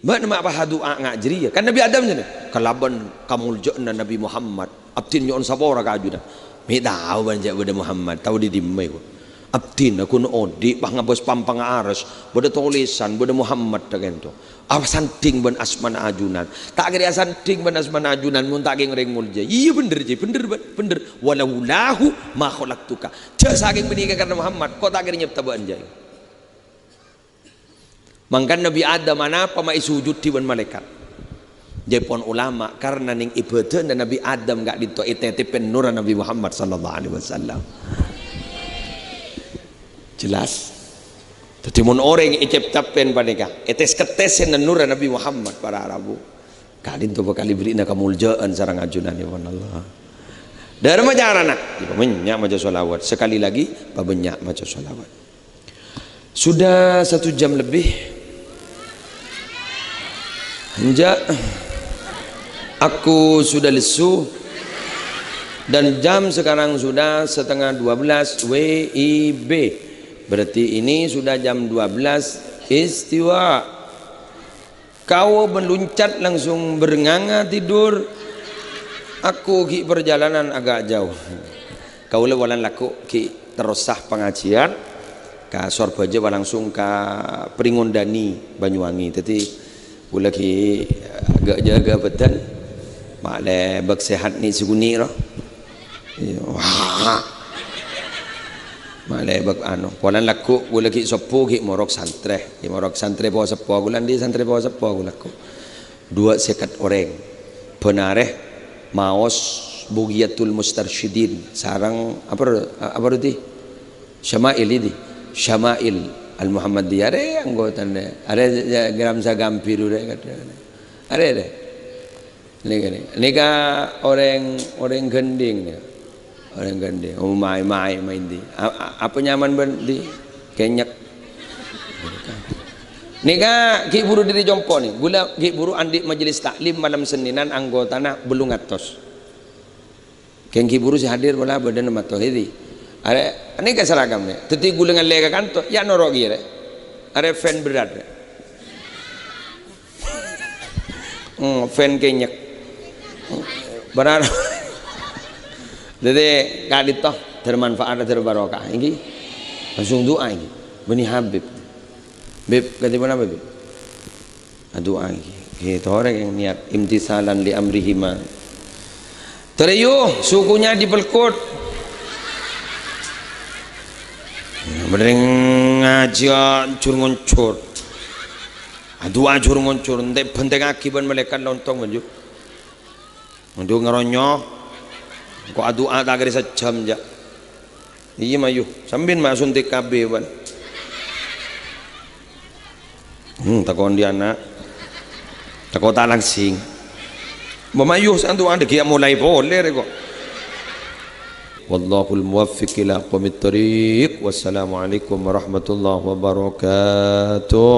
bâ'na ma' pas adu'a nga' jârèya. Kan Nabi Adam jârèya, "Kalabân kamoljâ'ânna Nabi Muhammad, abdhina nyo'on sapora ka ajunan." Mè' tao bâ'na jâ' bâdâ Muhammad, tao dâri dimma, ko'. Abdhina ghun odi' pas ngabâs pampang aras, bâdâ tolèsan, bâdâ Muhammad dâ' ka'dinto. Asandhing bân asmana ajunan. Ta' kèra asandhing bân asmana ajunan, mon ta' kèng orèng moljâ. Iyâ, bhender, jâ', bhender, bâ'na, bhender. "Walaulahu ma khalaqtuka." Jâ' sakèng bânnè karana Muhammad, engko' ta' kèra nyèpta bâ'na, jâ'. Mangkana Nabi Adam anapa ma' èsujudi bân malaèkat? Jârèpon ulama, karana nèng ibâdâna Nabi Adam ka'dinto ètètèpè nurra Nabi Muhammad sallallahu alaihi wasallam. Jelas? Dhâddhi, mon orèng ècèptapè panèka, ètès-kettèsè nurra Nabi Muhammad, para rabu, ka'dinto bhâkal èbherri'na kamoljâ'ân sareng ajunanèpon Allah. Dâremma carana, pabânnya' maca shalawat. Sekali lagi, pabânnya' maca shalawat. Sudah satu jam lebih. Enjâ', aku sudah lesu. Dan jam sekarang sudah setengah dua belas W I B. Berarti ini sudah jam dua belas istiwa. Kau meluncat langsung bernganga tidur. Aku ghi' perjalanan agak jauh. Kaulâ polana lagghu' ghi' terrosa pangajiân ka Sorbhâjâ, pas langsung ka Pringondani, Banyuwangi. Dhâddhi, kaulâ ghi' ghâ'-jâgâ bhâdhân. Ma'lè bâk sehat nè' sakonè' ro. Iyâ. Ma'lè bâk anu, polana lagghu' kaulâ ghi' sobbhu ghi' morok santrè. Ghi' morok santrè po-seppo, kaulâ andi' santrè po-seppo kaulâ lagghu'. Dua sèket orèng. Bân arè maos Bughyatul Mustarsyidin sareng apa, apa, Ruti? Syama'il, iyâ, Syama'il Al-Muhammadiyah. Arè anggotana. Arè Gram Sagambir, arè kadhâng. Arè, arè. Nèka, nèka. Nèka orèng, orèng Gending nèka. Orèng Gending. Oh, maè-maè maèn di. A-, a-, apa nyamana bân di? Kènyèk. Nèka ghi' bhuru dâri compo' nè. Kaulâ ghi' bhuru andi' majelis taklim malem Sennènan, anggotana bâllung atos. Kèng ghi' bhuru sè hadir pola bâdâna mator, "Hèdi, arè, nèka seragamma." Dhâddhi kaulâ ngallè ka kanto, "Yâ, noro' kèya, rè." Arè fan berat, rè. Hmm, fan kènyèk. Benar. Dhâddhi, ka'dinto, dhâr manfaat, dhâr barokah. Èngghi. Langsung du'a, èngghi. Bânnè Habib. Bib, kadhi ponapa, Bib? Adu'a, èngghi. Èngghi, torè kèng niat imtitsalan li amrihima. Torè, yu, sukunya dipelkut. Bâdâ rèng ngajhi jhur-ngonjhur. Adu'a jhur-ngonjhur, èntè-, bhentèngngaghi bân malaèkat lontong, bân, yu. Ngonjhur ngaronyo. Engko' adu'a ta' kèra sajjhâm, jâ'. Iyâ, mayu. Sampèyan ma' suntik K B, bân. Hmm, tako' andi' ana'. Tako' ta' langsing. Mamayu santu ande ghi' molaè polè rè, ko'. Wallahul muwaffiq ila aqwamit thariq. Wassalamualaikum warahmatullahi wabarakatuh.